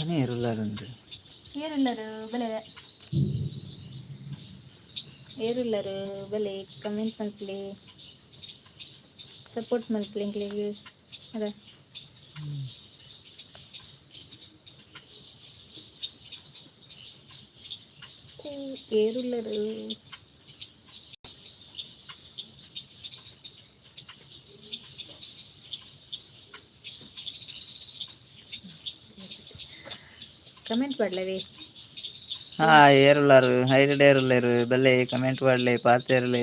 ಮನೆ ಏರುಲ್ಲಾರಂದು. ಏರುಲ್ಲರು ಬಲೆ, ಏರುಲ್ಲರು ಬಲೆ, ಕಮೆಂಟ್ ಮಲ್ಪಲೆ, ಸಪೋರ್ಟ್ ಮಲ್ಪಲೆ ಎಂಕ್ಲೆಗ್ ಅದ. ಏರುಲ್ಲರು? ಕಮೆಂಟ್ ಪಾಡ್ಲವೆ. ಹಾ, ಏರುಲ್ಲಾರು? ಹೈಡ್ ಏರುಲ್ಲೇರು? ಬಲೆ, ಕಮೆಂಟ್ ಪಾಡ್ಲೆ, ಪಾತೆರ್ಲೆ.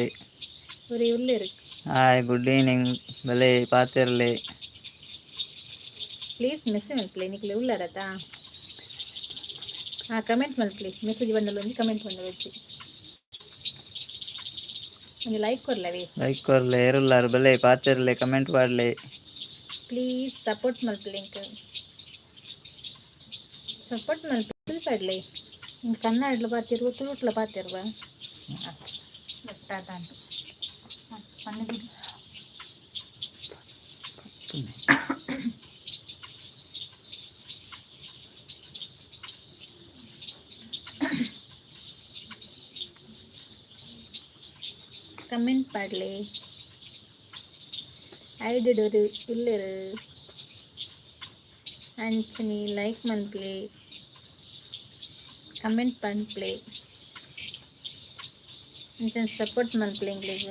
ಒರಿ ಉಲ್ಲೇರು. ಹಾಯ್, ಗುಡ್ ಈವ್ನಿಂಗ್, ಬಲೆ, ಪಾತೆರ್ಲೆ. Please message ಮಲ್ಪಲೆ. ನಿಕ್ಲೆ ಉಲ್ಲಾರತಾ? ಹಾಂ, ಕಮೆಂಟ್ ಮಲ್ಪಲೆ. ಮೆಸೇಜ್ ಬಂಡಲ್ ಒಂಜಿ ಕಮೆಂಟ್ ಬಂಡಲ್ ಒಂಜಿ ಒಂಜಿ ಲೈಕ್ ಕೊರ್ಲವೆ. ಲೈಕ್ ಕೊರ್ಲೆ. ಏರುಲ್ಲಾರು? ಬಲೆ, ಪಾತೆರ್ಲೆ, ಕಮೆಂಟ್ ಪಾಡ್ಲೆ. ಪ್ಲೀಸ್ ಸಪೋರ್ಟ್ ಮಲ್ಪಲೆ ಎಂಕ್. ಸಪೋರ್ಟ್ ಮಲ್ಪಲೆ ಪಾಡ್ಲೆ. ಇಂಕ್ ಕನ್ನಡಲ ಪಾತೆರ್ವ, ತುಳುಟ್ಲ ಪಾತೆರ್ವ. ಗೊತ್ತಾದಂಟು. ಪನ್ನೆ. ಕಮೆಂಟ್ ಪಾಡ್ಲೆ. ಐಡಿಡ್ ಉಲ್ಲೆರ್. ಅಂಚನೆ ಲೈಕ್ ಮನ್ಪಲೆ, ಕಮೆಂಟ್ ಪನ್ಪ್ಲೆ, ಅಂಚನೆ ಸಪೋರ್ಟ್ ಮನ್ಪಲೆ ಎಂಕ್ಲೆಗ್.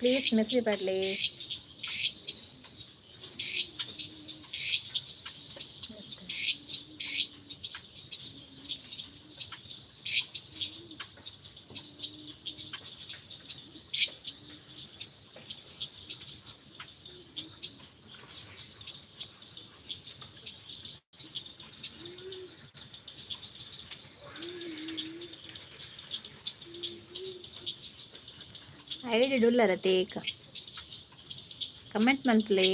ಪ್ಲೀಸ್ ಮೆಸೇಜ್ ಪಾಡ್ಲೆ. ಐಡಿಡ್ ಉಲ್ಲರ ತೇಕ. ಕಮೆಂಟ್ ಮನ್ಪಲೆ,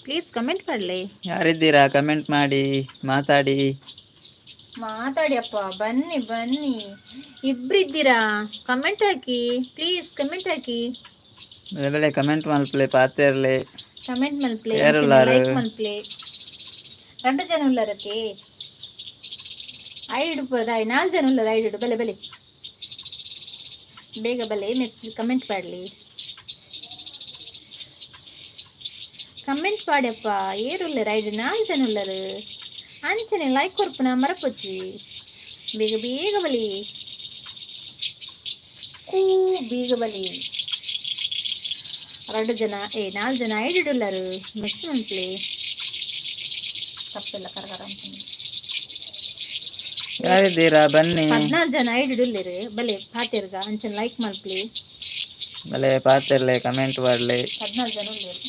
ಪ್ಲೀಸ್ ಕಮೆಂಟ್ ಪಾಡ್ಲೆ. ಯಾರಿದ್ದೀರಾ? ಕಮೆಂಟ್ ಮಾಡಿ, ಮಾತಾಡಿ. ಮಾತಾಡಿ ಅಪ್ಪ. ಬನ್ನಿ ಬನ್ನಿ. ಇಬ್ರಿದ್ದೀರಾ? ಕಮೆಂಟ್ ಹಾಕಿ, ಪ್ಲೀಸ್ ಕಮೆಂಟ್ ಹಾಕಿ. ಬೆಲೆ ಬೆಲೆ, ಕಮೆಂಟ್ ಮಲ್ಪಲೆ, ಪಾತೆರ್ಲೆ. ಕಮೆಂಟ್ ಮಲ್ಪಲೆ. ಏರುಲ್ಲಾರು? ಲೈಕ್ ಮಲ್ಪಲೆ. రెండు ಜನ ಉಲ್ಲರತಿ ಐಡು ಪೂರದ. ನಾಲ್ಕು ಜನ ಉಲ್ಲರ ಐಡು. ಬಲೆ ಬಲೆ, ಬೇಗ ಬಲೆ. ಮೆಸ್ ಕಮೆಂಟ್ ಪಾಡ್ಲಿ, ಕಮೆಂಟ್ ಪಾಡಪ್ಪ. ಏರುಲ್ಲರು ಐಡು? ನಾಲ್ಕು ಜನ ಉಲ್ಲರು. ಅಂಚನೆ ಲೈಕ್ ಕೊರ್ಪುನ ಮರಪೊಚ್ಚಿ. ಬೇಗ ಬೇಗ ಬಲಿ. ಕೂ, ಬೇಗ ಬಲಿ. ಎರಡು ಜನ, ಏ, ನಾಲ್ಕು ಜನ ಐಡು ಉಲ್ಲರು. ಮೆಸ್ ಮನ್ಪ್ಲೆ. ತಪ್ಪೆಲ್ಲ ಕರಕರ ಅಂತ. ಯಾರಿದ್ದೀರಾ? ಬನ್ನಿ. 14 ಜನ ಐಡು ಉಲ್ಲೆರ್. ಬಲೆ, ಪಾತೆರ್ಗ. ಅಂಚನೆ ಲೈಕ್ ಮಲ್ಪಲೆ. ಬಲೆ, ಪಾತೆರ್ಲೆ, ಕಮೆಂಟ್ ಪಾಡ್ಲೆ. 14 ಜನ ಉಲ್ಲೆರ್.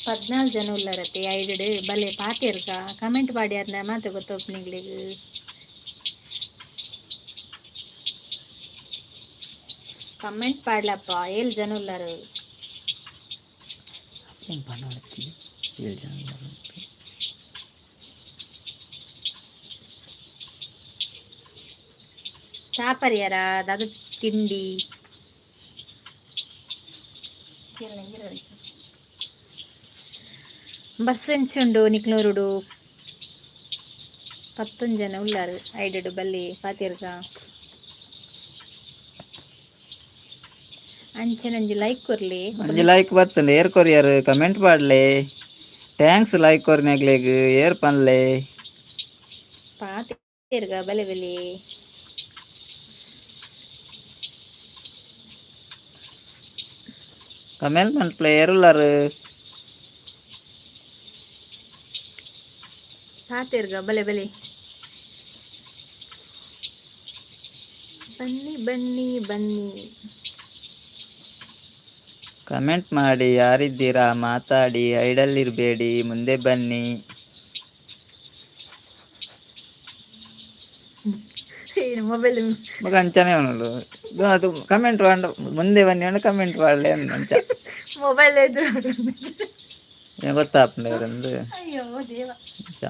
14 ಜನ ಉಲ್ಲರತೆ ಐಡ್. ಬಲೆ, ಪಾತೆರ್ಗ. ಕಮೆಂಟ್ ಪಾಡ್ಯಾರ್ನ ಮಾತ ಗೊತ್ತೋಪ್ ನಿಗ್ಲೆಗ್. ಕಮೆಂಟ್ ಪಾಡ್ಲಪ್ಪ. ಏಳು ಜನ ಉಲ್ಲರು. ಏನ್ ಪನೊಡ್ಚಿ, ಏಳು ಜನ ಉಲ್ಲಾರು. ಚಾ ಪರಿಯಾರ? ದಾದ ತಿಂಡಿ? ಬಸ್ ಎಂಚುಂಡು ನಿಕ್ಲೂರುಡು? ಪತ್ತೊಂದು ಜನ ಉಲ್ಲಾರು ಐಡೆಡು. ಬಲ್ಲಿ, ಪಾತೆರ್ಗ. ಅಂಚನೊಂಜಿ ಲೈಕ್ ಕೊರ್ಲಿ. ಒಂಜಿ ಲೈಕ್ ಬತ್ತಂಡ್. ಏರ್ ಕೊರಿಯರ್? ಕಮೆಂಟ್ ಪಾಡ್ಲೆ. Thanks like ಕೊರ್ನೆಗ್ಲೆಗ್. ಏರ್ ಪನ್ಲೆ. ಪಾತೆರ್ಗ, ಬಲೆ ಬಲೆ. ಕಮೆಂಟ್ ಮಲ್ಪಲೆ. ಏರುಲ್ಲಾರು? ಪಾತೆರ್ಗ, ಬಲೆ ಬಲೆ. ಬನ್ನಿ ಬನ್ನಿ ಬನ್ನಿ. ಕಮೆಂಟ್ ಮಾಡಿ. ಯಾರಿದ್ದೀರಾ? ಮಾತಾಡಿ. ಐಡಲ್ಲಿರಬೇಡಿ, ಮುಂದೆ ಬನ್ನಿ. ಏನು ಮೊಬೈಲ್? ಮಗ ಅಂಚನೆ ಅವನು ಅದು ಕಮೆಂಟ್ ಮಾಡ, ಮುಂದೆ ಬನ್ನಿ ಅಂಡ ಕಮೆಂಟ್ ಮಾಡಲಿ ಅಂಚ. ಮೊಬೈಲ್ ಎದುರು. ಏನು ಗೊತ್ತಾಪುಂಡು ಅವರೊಂದು. ಅಯ್ಯೋ ದೇವ. ಅಂಚ.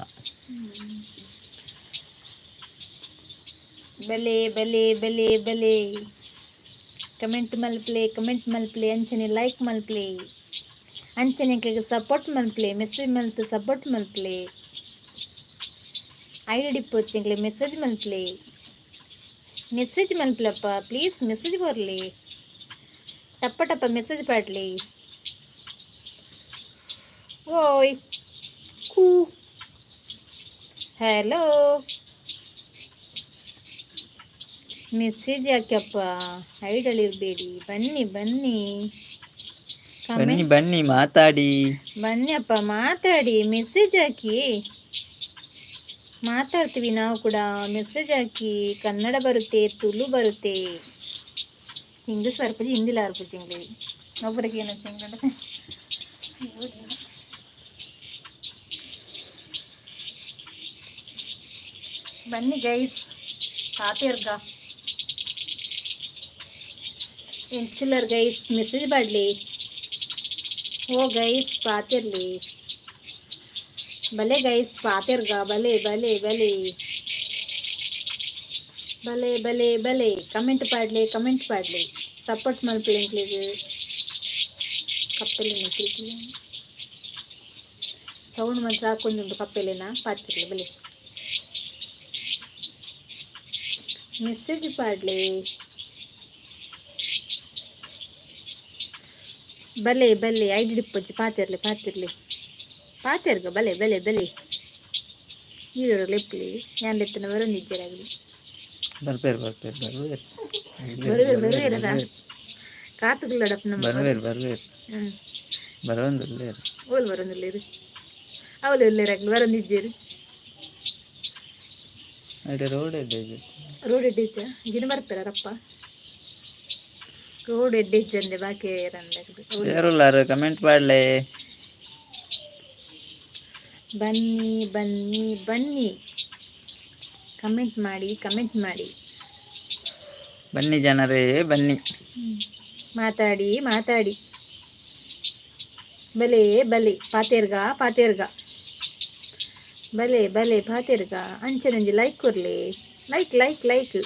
ಬಲೆ ಬಲೆ ಬಲೆ ಬಲೆ. ಕಮೆಂಟ್ ಮಲ್ಪ್ಲೆ, ಕಮೆಂಟ್ ಮಲ್ಪ್ಲೆ. ಅಂಚನೆ ಲೈಕ್ ಮಲ್ಪ್ಲೆ. ಅಂಚನೆ ಎಂಕ್ಲೆಗ್ ಸಪೋರ್ಟ್ ಮಲ್ಪ್ಲೆ. ಮೆಸೇಜ್ ಮಲ್ತ್ ಸಪೋರ್ಟ್ ಮಲ್ಪ್ಲೆ. ಐಡಿ ಇಪ್ಪೊಚ್ಚಿ, ಎಂಕ್ಲೆ ಮೆಸೇಜ್ ಮಲ್ಪಲೆ, ಮೆಸೇಜ್ ಮಲ್ಪಲಪ್ಪ. ಪ್ಲೀಸ್ ಮೆಸೇಜ್ ಬರಲಿ, ಟಪ್ಪ ಟಪ್ಪ ಮೆಸೇಜ್ ಪಾಡ್ಲಿ. ಓಯ್, ಕೂ, ಹಲೋ, ಮೆಸೇಜ್ ಯಾಕಪ್ಪ? ಐಡಲ್ಲಿರಬೇಡಿ, ಬನ್ನಿ ಬನ್ನಿ. ಬನ್ನಿ. ಕಮೆಂಟ್. ಬನ್ನಿ, ಮಾತಾಡಿ. ಬನ್ನಿಯಪ್ಪ, ಮಾತಾಡಿ, ಮೆಸೇಜ್ ಹಾಕಿ, ಮಾತಾಡ್ತೀವಿ ನಾವು ಕೂಡ. Message hockey. ಕನ್ನಡ ಬರುತ್ತೆ, ತುಳು ಬರುತ್ತೆ, ಇಂಗ್ಲೀಷ್ ಬರ್ಪುಜಿ, ಹಿಂದಿಲ ಬರ್ಪುಜಿ. ಇಂಗ್ಲೀಷ್ ಒಬ್ಬರಿಗೆ ಏನು. ಬನ್ನಿ ಗೈಸ್, ಕಾತೇರ್ಗ ಎಂಚಿಲ್ಲರ್ ಗೈಸ್? ಮೆಸೇಜ್ ಮಾಡಲಿ. ಓ ಗೈಸ್, ಪಾತಿರ್ಲಿ, ಬಲೆ ಗೈಸ್, ಪಾತಿರ್ಗ, ಬಲೆ ಬಲೆ ಬಲೆ ಬಲೆ ಬಲೆ ಬಲೆ. ಕಮೆಂಟ್ ಪಾಡ್ಲಿ, ಕಮೆಂಟ್ ಪಾಡ್ಲಿ, ಸಪೋರ್ಟ್ ಮಲ್ಪಲೆ ಎಂಕ್ಲೆಗ್. ಕಪ್ಪೆಲೆನ ಸೌಂಡ್ ಮಾತ್ರ ಹಾಕೊಂದುಂಡು. ಕಪ್ಪೆಲೆನ ಪಾತಿರ್ಲಿ, ಬಲೆ, ಮೆಸೇಜ್ ಪಾಡ್ಲಿ. ಬಲೆ ಬಲೆ, ಐಡಿ ಡಿಪ್ಪೊಚ್ಚಿ, ಪಾತಿರ್ಲಿ ಪಾತಿರ್ಲಿ, ಪಾತೆರ್ಗ, ಬಲೆ ಬಲೆ ಬಲೆ. ಈರೋರು ಲೆಪ್ಪಲಿ, ಯಾನ್ ಲೆತ್ತನ ಬರೊಂದಿಜ್ಜೆರಾಗಲಿ. ಬರ್ಪೇರು ಬರ್ಪೇರು, ಬರ್ವೇರು. ಬರುವೆರ್ ಬರುವೆರದ ಕಾತುಗುಲ್ಲಡಪ್ಪ ನಮ್ಮ. ಬರ್ವೇರು ಬರ್ವೇರು. ಬರೋಂದುಲ್ಲೇರು. ಓಲ್ ಬರೊಂದುಲ್ಲೇರು? ಅವಳು ಉಲ್ಲೇರಾಗ್ಲಿ, ಬರೊಂದಿಜ್ಜೆರು. ಅಡೆ ರೋಡ್ ಎಡ್ಡೆ ಇದೆ. ರೋಡ್ ಎಡ್ಡೆಜ್ಜ ಜಿನ ಬರ್ತಾರಪ್ಪ, ರೋಡ್ ಎಡ್ಡೆಜ್ಜ ಅಂದೆ, ಬಾಕಿ ಏರಂದೆ. ಏರುಲ್ಲಾರು? ಕಮೆಂಟ್ ಪಾಡ್ಲೆ. ಬನ್ನಿ ಬನ್ನಿ ಬನ್ನಿ, ಕಮೆಂಟ್ ಮಾಡಿ, ಕಮೆಂಟ್ ಮಾಡಿ. ಬನ್ನಿ ಜನರೇ, ಬನ್ನಿ. ಮಾತಾಡಿ ಮಾತಾಡಿ. ಬಲೆ ಬಲೆ, ಪಾತೇರ್ಗ ಪಾತೇರ್ಗ, ಬಲೆ ಬಲೆ, ಪಾತೇರ್ಗ. ಅಂಚನಂಜಿ ಲೈಕ್ ಕೊರ್ಲಿ, ಲೈಕ್ ಲೈಕ್ ಲೈಕ್.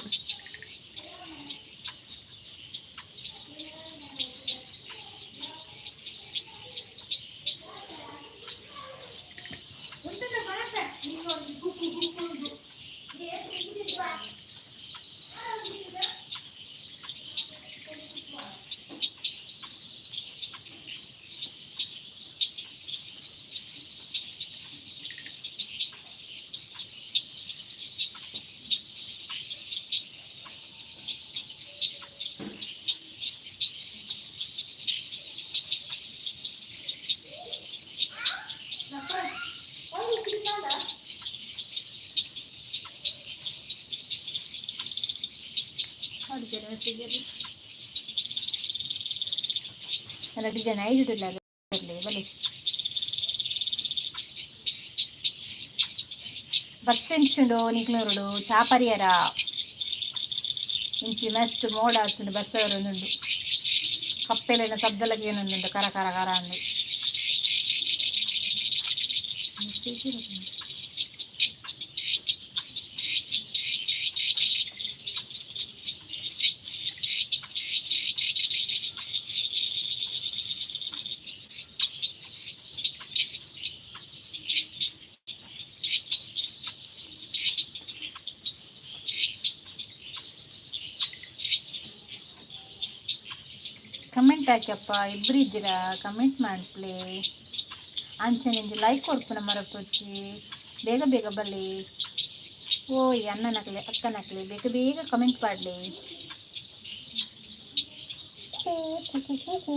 ಅಲ್ಲ, ಡಿಸೈನ್ ಐದು ಬಲೆ. ಬಸ್ ಎಂಚುಂಡು ನಿಕ್ಲೂರುಡು? ಚಾಪರಿಯರ ಇಂಚಿ ಮಸ್ತ್ ಮೋಡ ಆತುಂಡು, ಬಸ್ ಬರೊಂದುಂಡು. ಕಪ್ಪೆಲೆನ ಶಬ್ದಲಗೆ ಏನೊಂದುಂಡು, ಕರ ಕರ ಕರ ಅಂದು. ಕಮೆಂಟ್ ಹಾಕ್ಯಪ್ಪ, ಇಬ್ರು ಇದ್ದೀರಾ, ಕಮೆಂಟ್ ಮಾಡ್ಪ್ಲೆ. ಅಂಚನೆ ಲೈಕ್ ಕೊರ್ಪುನ ಮರಪೊಚ್ಚಿ. ಬೇಗ ಬೇಗ ಬಲ್ಲಿ. ಓಯ್ ಅಣ್ಣನಕ್ಲೆ, ಅಕ್ಕನಕ್ಲೆ, ಬೇಗ ಬೇಗ ಕಮೆಂಟ್ ಮಾಡಲಿ. ಕೂ ಕು ಕು ಕು.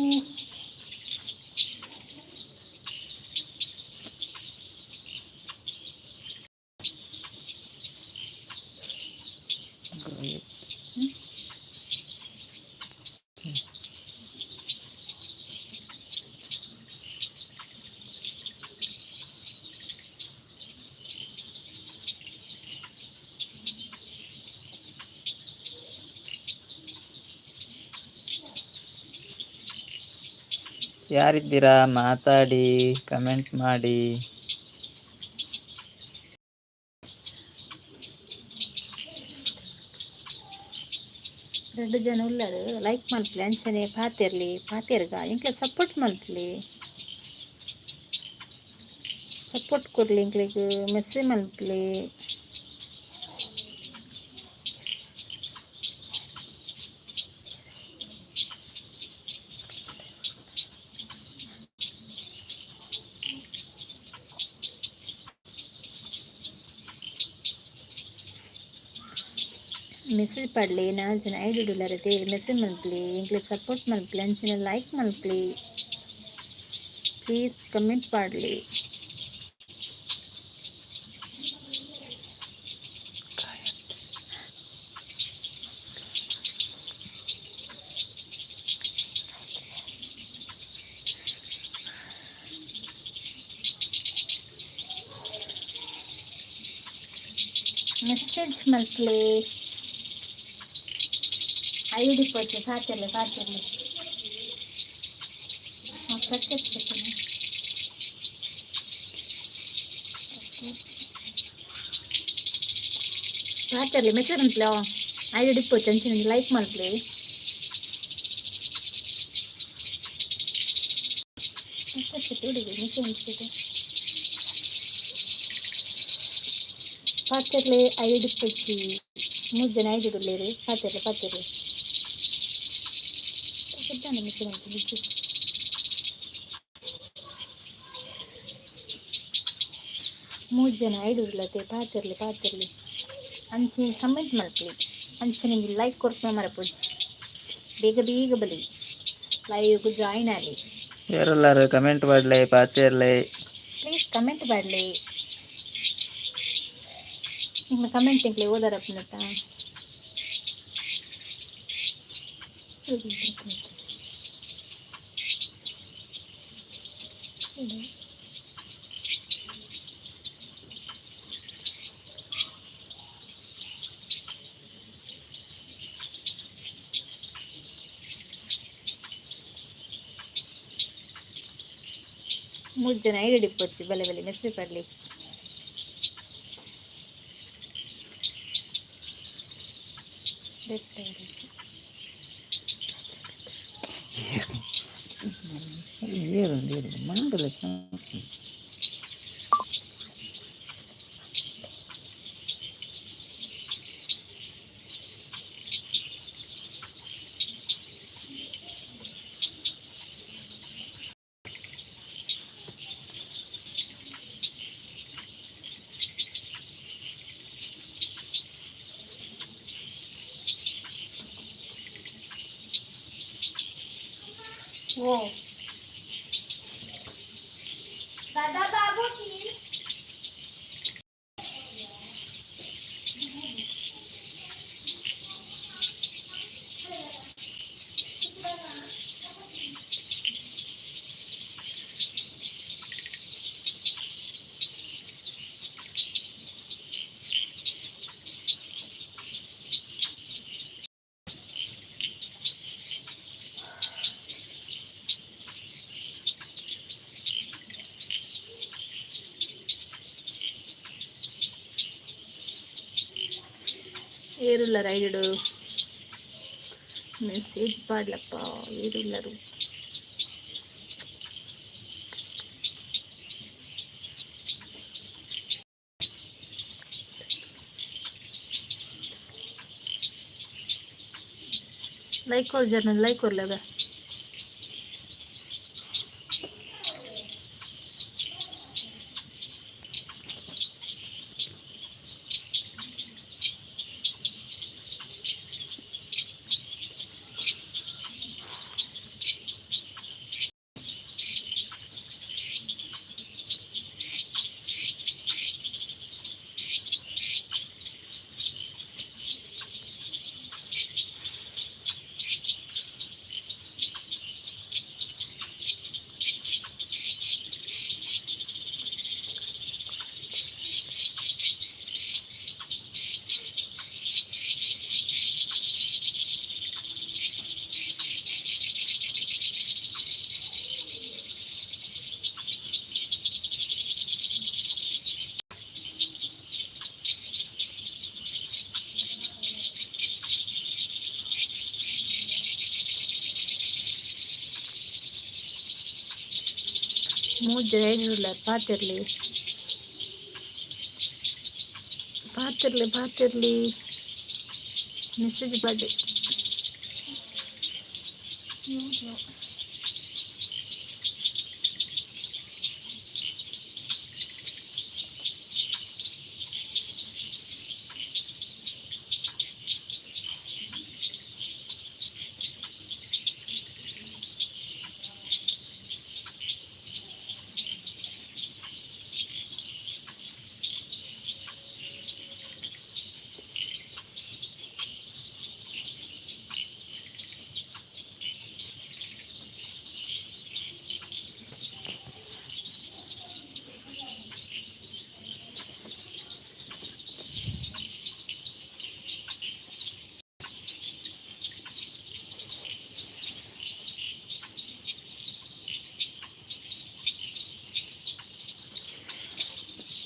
ಯಾರಿದ್ದೀರಾ? ಮಾತಾಡಿ, ಕಮೆಂಟ್ ಮಾಡಿ. ರಡ್ಡು ಜನ ಉಲ್ಲರು, ಲೈಕ್ ಮಲ್ಪಲೆ, ಅಂಚನೆ ಪಾತೆರ್ಲಿ, ಪಾತೆರ್ಗ, ಎಂಕ್ಲೆ ಸಪೋರ್ಟ್ ಮಲ್ಪಲೆ, ಸಪೋರ್ಟ್ ಕೊರ್ಲಿ ಎಂಕ್ಲೆಗ್, ಮೆಸೇಜ್ ಮಲ್ಪಲೆ. ಮೆಸೇಜ್ ಪಾಡ್ಲೆ. ನಾಲ್ ಜನ ಐಡಿ ಉಲ್ಲರತೆ, ಮೆಸೇಜ್ ಮಲ್ಪಲೆ, ಎಂಕ್ಲೆ ಸಪೋರ್ಟ್ ಮಲ್ಪಲೆ, ಅಂಚಿನ ಲೈಕ್ ಮಲ್ಪಲೆ, ಪ್ಲೀಸ್ ಕಮೆಂಟ್ ಪಾಡ್ಲೆ. ಮೆಸೇಜ್ ಮಲ್ಪಲೆ. ಐಡಿ ಪೋಚೆ ಪಾತಿರ್ಲೆ ಪಾತಿರ್ಲೆ. ಪ್ರತ್ಯಕ್ಷ ಪಾತಿರ್ಲೆ, ಮೆಸೇಜ್ ಮಲ್ಪಲೆ. ಐಡಿ ಪೋಚೆ, ಅಂಚಿನ ಲೈಕ್ ಮಲ್ಪಲೆ. ಮೆಸೇಜ್ ಮಲ್ಪಲೆ, ಪಾತಿರ್ಲೆ. ಐಡಿ ಪೋಚಿ, ಮೂರು ಜನ ಐಡಿ ಉಲ್ಲೇರು. ಪಾತಿರ್ಲೆ ಪಾತಿರ್ಲೆ. ಮೆಸೇಜ್ ಮಲ್ಪಲೆ. ಮೂರು ಜನ ಐಡಿ ಉಲ್ಲತೆ, ಪಾತಿರ್ಲಿ ಪಾತಿರ್ಲಿ. ಅಂಚಿನ ಕಮೆಂಟ್ ಮಲ್ಪಲಿ, ಅಂಚಿನ ಲೈಕ್ ಕೊರ್ಪುನ ಮರಪೊಡ್ಚಿ. ಬೇಗ ಬೇಗ ಬಲಿ, ಲೈವ್ಗೆ ಜಾಯಿನ್ ಆಲಿ. ಏರುಲ್ಲಾರು? ಕಮೆಂಟ್ ಪಾಡ್ಲೆ, ಪಾತೆರ್ಲೆ. ಪ್ಲೀಸ್ ಕಮೆಂಟ್ ಪಾಡ್ಲೆ. ನಿಮ್ಮ ಕಮೆಂಟ್ ಎಂಕ್ಲೆ ಓದರಪ್ಪನತ್ತ. ಮೂರು ಜನ ಐಡಿ ಪೋಚಿ, ಬಲೆ ಬಲೆ, ಮೆಸೇಜ್ ಪಾಡ್ಲಿ. ಏರು ಏರು ಮಂಡಲ. ಓ दादा बाबू की. ಏರುಲ್ಲರ್ ಐಡಿಡು? ಮೆಸೇಜ್ ಪಾಡ್ಲಪ್ಪ, ಏರುಲ್ಲರು? ಲೈಕ್ ಕೊರ್ಜರ್, ಲೈಕ್ ಕೊರ್ಲಗ. ಮೂರು ಜನ ಐಡಿ ಪಾತಿರ್ಲಿ ಪಾತಿರ್ಲಿ ಪಾತಿರ್ಲಿ. ಮೆಸೇಜ್ ಪಾಡಿ.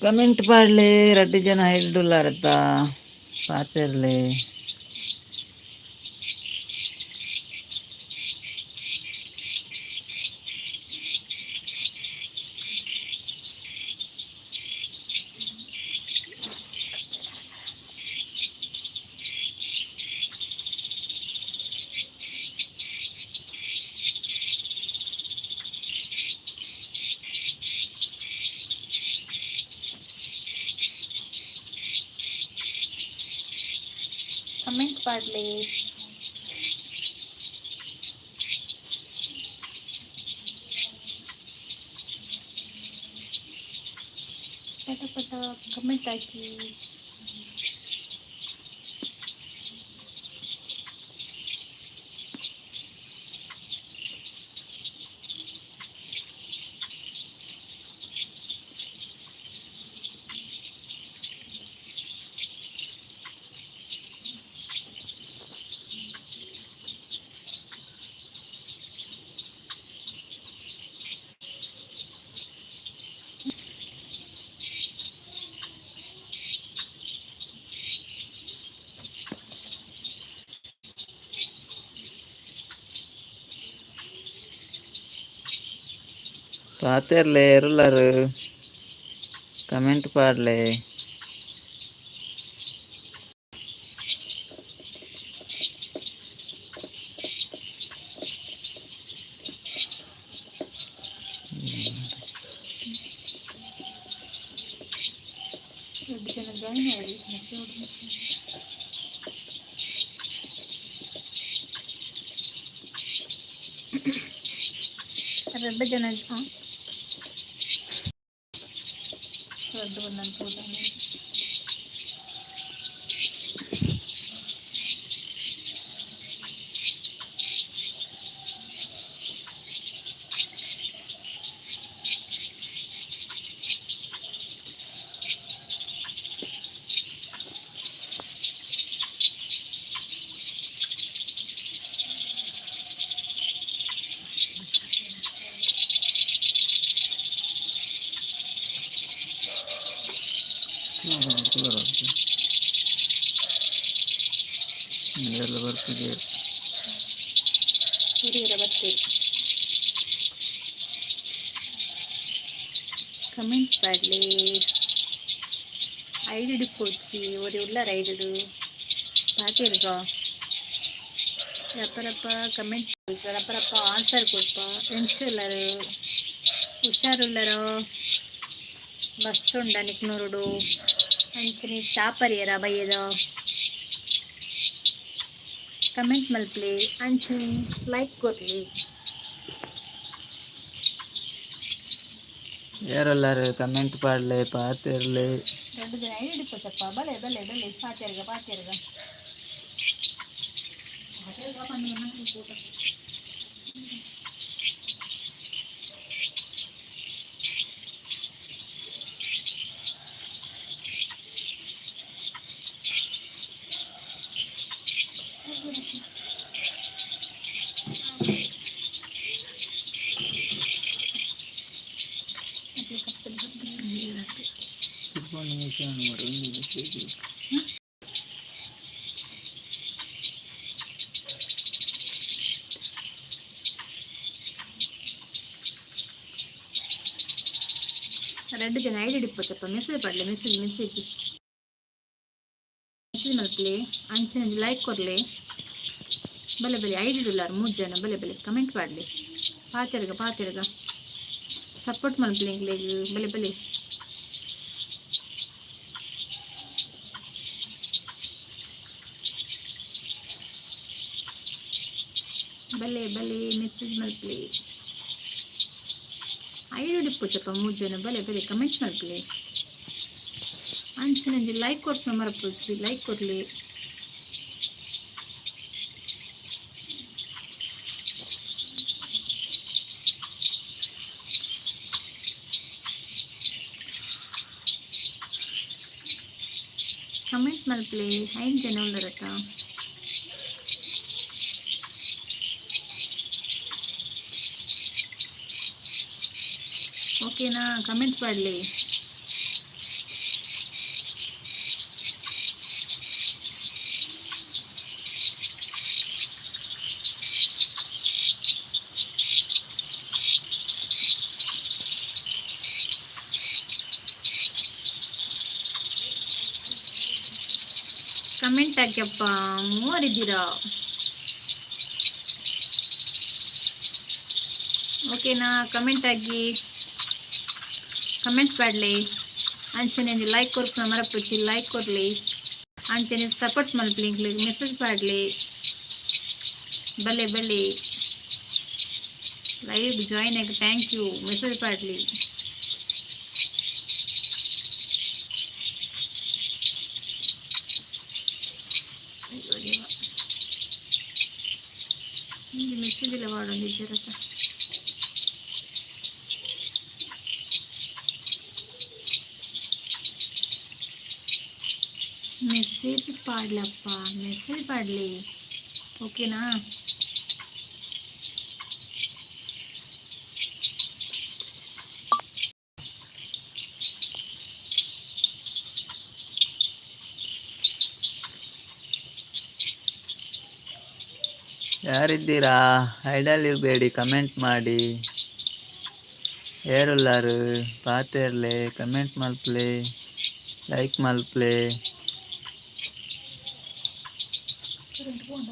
ಕಮೆಂಟ್ ಪಾಡ್ಲೆ, ರಡ್ಡ್ ಜನ ಐಡುಲ್ಲಾರತ್ತ ಪಾತೆರ್ಲೆ. ಕಮೆಂಟ್ ಪಾಡ್ಲೆ. ಪಟ ಪಟ ಕಮೆಂಟ್ ಹಾಕಿ. ಪಾತೆರ್ಲೆ, ಏರುಲ್ಲಾರು? ಕಮೆಂಟ್ ಪಾಡ್ಲೆ. ಎರಡು ಜನ ಜಾಯಿನ್ ಆಗಿ ಮೆಸೇಜ್. ಎರಡು ಜನ, ರಡ್ಡು ಒಂದೊಂದು ಪೂರ. ಎಲ್ಲ ಬರ್ತಿದೆ. ಹಿರಿಯರ ಬರ್ತೀರಿ. ಕಮೆಂಟ್ ಪಾಡ್ಲೆ. ಐಡಿಡ್ ಪೋಚಿ ಒರಿ ಉಲ್ಲಾರ ಐಡಿಡು. ಪಾತೆರ್ಗ ರಪ್ಪ ಕಮೆಂಟ್, ರಪ್ಪ ರಪ್ಪ ಆನ್ಸರ್ ಕೊಡ್ಪ. ಎಂಚ ಉಲ್ಲರು? ಹುಷಾರುಲ್ಲರೋ? ಬಸ್ ಉಂಡ ನಿಕ್ನೂರುಡು? ಅಂಚನೆ ಚಾಪರಿಯರ ಬಯ್ಯದ? ಕಮೆಂಟ್ ಮಲ್ಪಲೆ, ಅಂಚನೆ ಲೈಕ್ ಕೊರ್ಲಿ. ಏರುಲ್ಲಾರು? ಕಮೆಂಟ್ ಪಾಡ್ಲೆ, ಪಾತೆರ್ಲೆ. ಎರಡು ಜನ ಐಡಿ ಪೋಚಪ್ಪ. ಬಲೆ ಬಲೆ ಬಲೆ, ಪಾತೆರ್ಗ ಪಾತೆರ್ಗ. ನಿಮಿಷ ಒಂದು. ರಡ್ಡು ಜನ ಐಡಿ ಪೋಚಪ್ಪ. ಮೆಸೇಜ್ ಪಾಡ್ಲೆ, ಮೆಸೇಜ್ ಮೆಸೇಜ್ ಮೆಸೇಜ್ ಮಲ್ಪಲೆ, ಅಂಚನೆ ಲೈಕ್ ಕೊರ್ಲೆ. ಬಲೆ ಬಲೆ, ಐಡಿ ಉಲ್ಲಾರ್ ಮೂರು ಜನ. ಬಲೆ ಬಲೆ, ಕಮೆಂಟ್ ಪಾಡ್ಲೆ. ಪಾತೆರ್ಗ ಪಾತೆರ್ಗ. ಸಪೋರ್ಟ್ ಮಲ್ಪಲೆ ಎಂಕ್ಲೆಗ್. ಬಲೆ ಬಲೆ ಬಲೆ ಬಲೆ, ಮೆಸೇಜ್ ಮಲ್ಪಲೆ. ಐಡಿ ಪೋಚಪ್ಪ ಮೂರು ಜನ. ಬಲೆ ಬಲೆ, ಕಮೆಂಟ್ ಮಲ್ಪಲೆ. ಅಂಚನೆ ಲೈಕ್ ಕೊರ್ಪುನ ಮರಪೊಡ್ಚಿ, ಲೈಕ್ ಕೊರ್ಲಿ. ಕಮೆಂಟ್ ಮಲ್ಪಲೆ. ಐನ್ ಜನ ಉಲ್ಲರತ್ತ. ಓಕೆನಾ? ಕಮೆಂಟ್ ಪಾಡ್ಲೆ. ಕಮೆಂಟ್ ಹಾಕ್ಯಪ್ಪ. ಮೂವರಿದ್ದೀರಾ? ಓಕೆನಾ? ಕಮೆಂಟ್ ಹಾಕಿ, ಕಮೆಂಟ್ ಪಾಡ್ಲೆ. ಅಂಚನೆ ಒಂಜಿ ಲೈಕ್ ಕೊರ್ಪುನ ಮರಪುಚಿ, ಲೈಕ್ ಕೊರ್ಲಿ. ಅಂಚನೆ ಸಪೋರ್ಟ್ ಮಲ್ಪಲಿ, ಮೆಸೇಜ್ ಪಾಡ್ಲಿ. ಬಲ್ಲೆ ಬಲ್ಲೆ, ಲೈವ್ ಜಾಯಿನ್ ಆಗಿ. Thank you. Message ಪಾಡ್ಲಿ. ಅಯ್ಯೋ ದೇವ, ಒಂಜಿ ಮೆಸೇಜ್ ಎಲ್ಲ ಪಾಡೊಂದಿಜ್ಜರತ್ತ. ಮೆಸೇಜ್ ಪಾಡ್ಲಪ್ಪ, ಮೆಸೇಜ್ ಪಾಡ್ಲಿ, ಓಕೆನಾ? ಯಾರಿದ್ದೀರಾ? ಐಡಲ್ ಇರಬೇಡಿ, ಕಮೆಂಟ್ ಮಾಡಿ. ಏರುಲ್ಲಾರು ಪಾತೆರ್ಲೆ, ಕಮೆಂಟ್ ಮಲ್ಪ್ಲೆ, ಲೈಕ್ ಮಲ್ಪ್ಲೆ. ಕರೆಂಟ್ ಪೋಂಡ?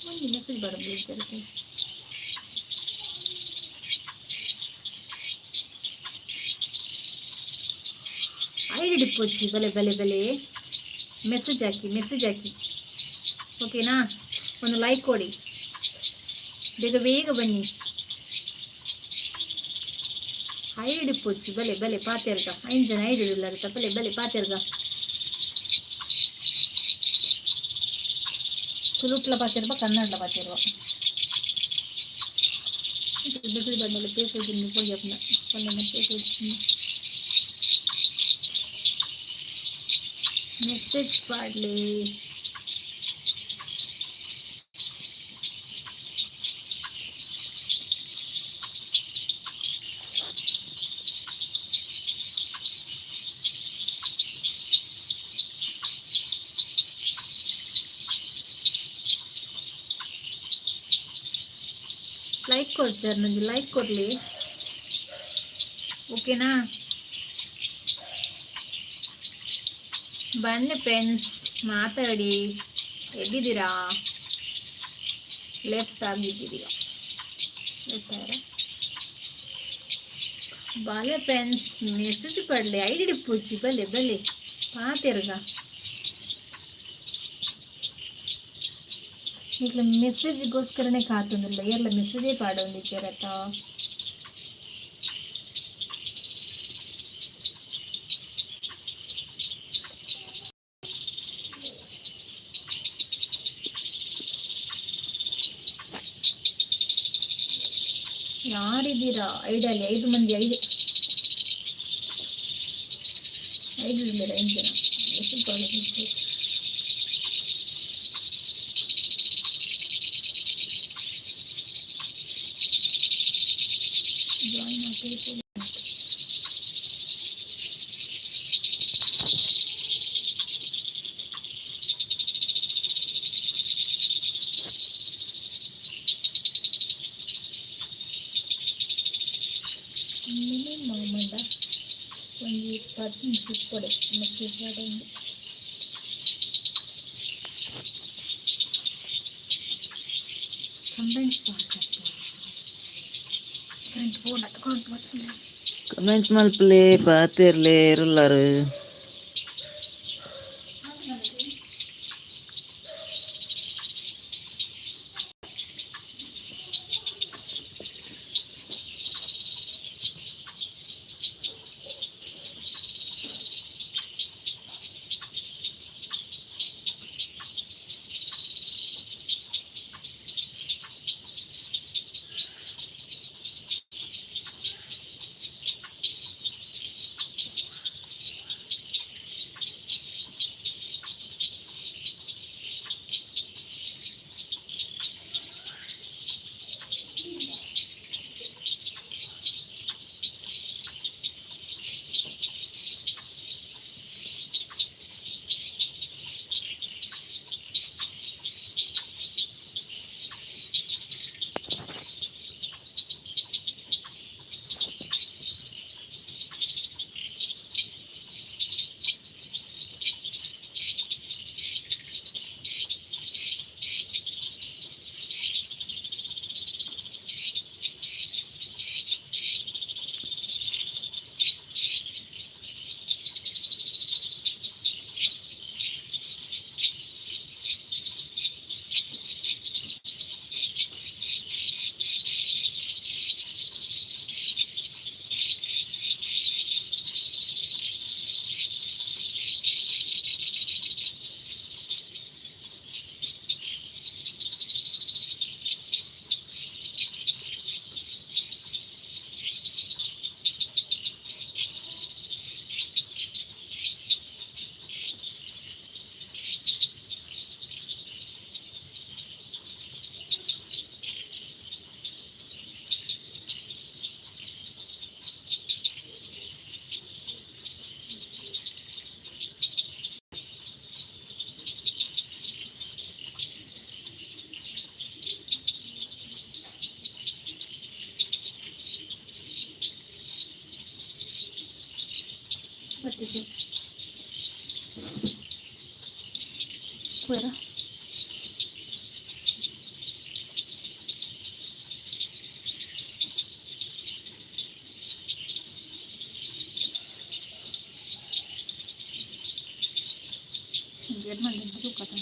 ಒಂಜಿ ಮೆಸೇಜ್ ಬರಬೇಕು. ಐಡಿ ಡಿಪ್ಪೋಚಿ. ಬಲೆ ಬಲೆ ಬಲೆ, ಮೆಸೇಜ್ ಹಾಕಿ, ಮೆಸೇಜ್ ಹಾಕಿ, ಓಕೆನಾ? ಒಂದು ಲೈಕ್ ಕೊಡಿ. ಬೇಗ ಬೇಗ ಬನ್ನಿ. ಐಡಿ ಪೊಚ್ಚಿ. ಬಲೆ ಬಲೆ ಪಾತೆರ್ಗ. ಐದು ಜನ ಐಡಿ ಇಲ್ಲರ್ತ. ಬಲೆ ಬಲೆ ಪಾತೆರ್ಗ. ತುಳುಟ್ಲ ಪಾತೆರ್ಬ, ಕನ್ನಡಲ ಪಾತೆರ್ವ. ಮೆಸೇಜ್ ಬಂದಲ್ಲ, ಪೇಸೋದು ಪೊಯ್ಯಪ್ಪನ ಪೇಸೋದು. ಮೆಸೇಜ್ ಪಾಡ್ಲಿ. ಲೈಕ್ ಕೊರ್ಚಾರ್, ನಂಜಿ ಲೈಕ್ ಕೊರ್ಲಿ, ಓಕೆನಾ? ಬನ್ನಿ ಫ್ರೆಂಡ್ಸ್, ಮಾತಾಡಿ. ಎಲ್ಲಿದ್ದೀರಾ? ಲೆಫ್ಟ್ ಆಗಿದ್ದೀರಿ, ಲೆಫ್ಟ್. ಬಲೆ ಫ್ರೆಂಡ್ಸ್, ಮೆಸೇಜ್ ಪಡ್ಲಿ. ಐಡಿ ಪೂಜಿ. ಬಲೆ ಬಲೆ ಪಾತೆರ್ಗ. ನಿಕ್ಲ ಮೆಸೇಜ್ಗೋಸ್ಕರನೇ ಕಾತೊಂದುಲ್ಲ. ಏರ್ಲ ಮೆಸೇಜೇ ಪಾಡೊಂದಿಜ್ಜೆರತ್ತ. ಯಾರಿದ್ದೀರಾ ಐಡಲ್ಲಿ? ಐದು ಮಂದಿ, ಐದು ಐದು ಇದ್ದಾರೆ, ಐದು ಜನ. ಮೆಸೇಜ್ ಪಾಡೊಂದಿಜ್ಜೆ. ಜಾಯಿನ್ ಆಗ್ಬೇಕು. ಮಿನಿಮಮ್ ಮಂಡ ಒಂಜಿ 10 ನಿಮಿಷ ಇಪ್ಪೊಡೆ ಮೆಸೇಜ್ ಪಾಡೊಂದು. ಕಂಬೈನ್ ಕರೆಂಟ್ ಫೋನ್ ಹತ್ಕೊಂಡು ಬರ್ತದೆ. ಕಮೆಂಟ್ ಮಲ್ಪ್ಲೆ, ಪಾತೆರ್ಲೆ. ಏರುಲ್ಲಾರು? ಬತ್ತಿದೆ ಪೂರ. ಒಂಜಿ ತೂಕತ.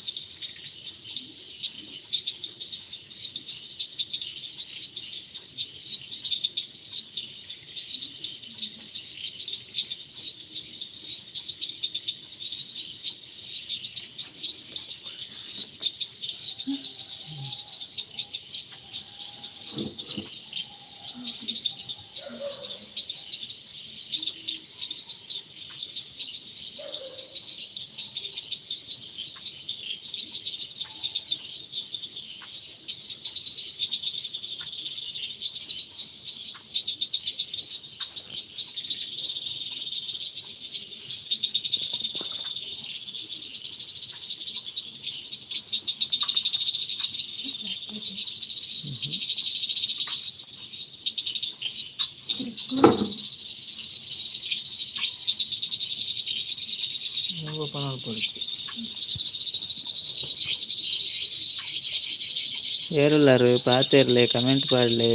ಓಪನ್ ಮಲ್ಪೊಡಿತ್ತು. ಏರುಲ್ಲಾರು ಪಾತೆರ್ಲೆ, ಕಮೆಂಟ್ ಪಾಡ್ಲೆ.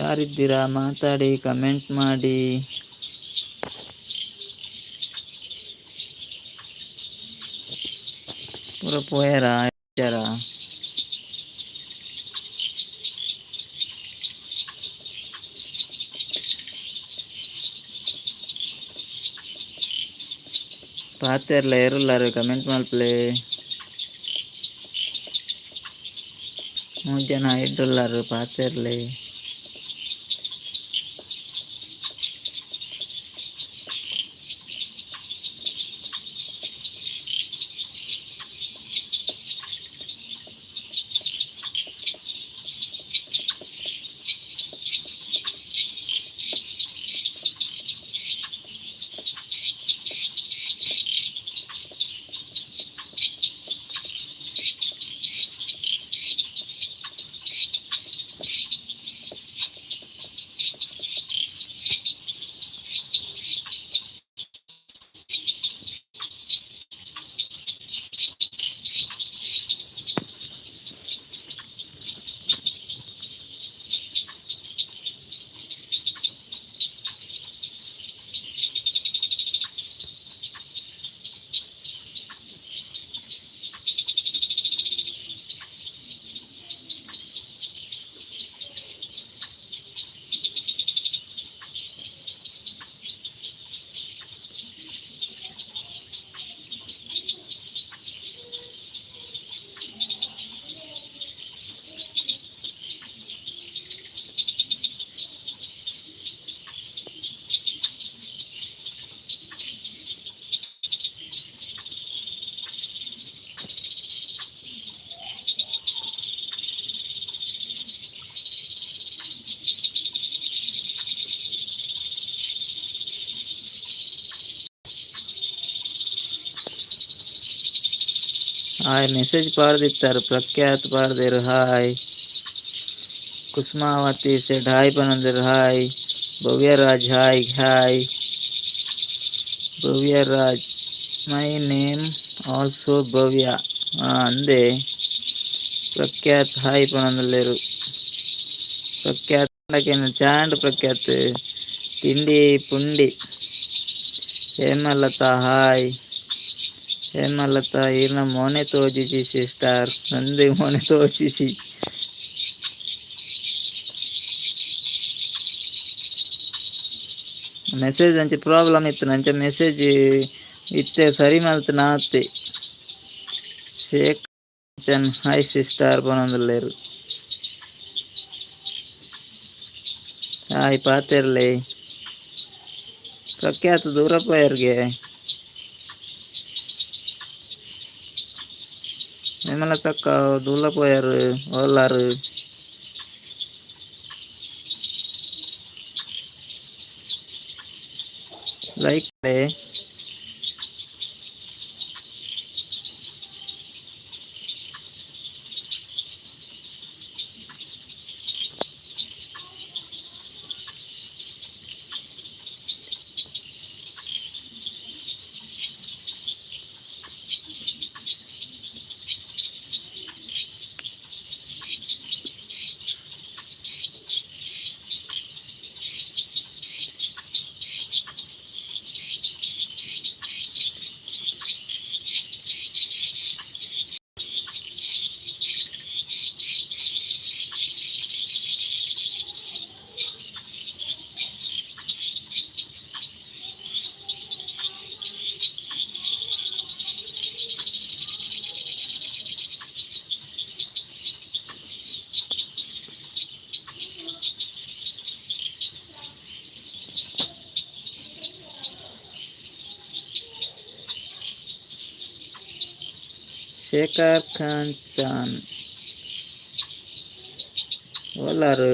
ಯಾರಿದ್ದೀರಾ? ಮಾತಾಡಿ, ಕಮೆಂಟ್ ಮಾಡಿ. ಪೂರ ಪೋಯರಾ ಇಜ್ಜಾರಾ? ಪಾತೆರ್ಲೆ, ಏರುಲ್ಲಾರು? ಕಮೆಂಟ್ ಮಲ್ಪಲೆ. ಮೂಜಿ ಜನ ಇಡ್ಡುಲ್ಲಾರು, ಪಾತೆರ್ಲೆ. ಹಾಯ್ ಮೆಸೇಜ್ ಪಾಡ್ದಿತ್ತಾರೆ, ಪ್ರಖ್ಯಾತ್ ಪಾಡ್ದೇರು ಹಾಯ್. ಕುಸುಮಾವತಿ ಸೆಡ್ ಹಾಯ್ ಪನಂದರ್ hi. Bhavyaraj hi hi. Bhavyaraj, my name also Bhavya ಅಂದೆ. ಪ್ರಖ್ಯಾತ್ ಹಾಯ್ ಪನಂದಲ್ಲೇರು. ಪ್ರಖ್ಯಾತ್ ಚಾಂಡ್ ಪ್ರಖ್ಯಾತ್ ತಿಂಡಿ ಪುಂಡಿ. ಹೇಮಲತಾ ಹಾಯ್. ಹೇಮಲತಾ ಈರ್ನ ಮೋನೆ ತೋಜಿಜಿ ಸಿಸ್ಟರ್, ನಂದು ಮೋನೆ ತೋಜಿಜಿ. ಮೆಸೇಜ್ ಅಂಚೆ ಪ್ರಾಬ್ಲಮ್ ಇತ್ತು ಅಂಚೆ ಮೆಸೇಜ್ ಇತ್ತೆ ಸರಿ ಮಲ್ತ್ ನಾತೆ. ಶೇಖ್ ಚನ್ ಹಾಯ್ ಸಿಸ್ಟರ್ ಪನೊಂದುಲ್ಲೆರ್. ಹಾಯ್ ಪಾತೆರ್ಲೆ. ಪ್ರಖ್ಯಾತ ದೂರ ಪೋಯರ್ಗೆ. ವಿಮಲತಕ್ಕ ದೂರ ಪೋಯರ್ ಓಲಾರ್. ಲೈಕ್. ಶೇಖರ್ ಖಾನ್ ಚಾನ್ ಓಲಾರು.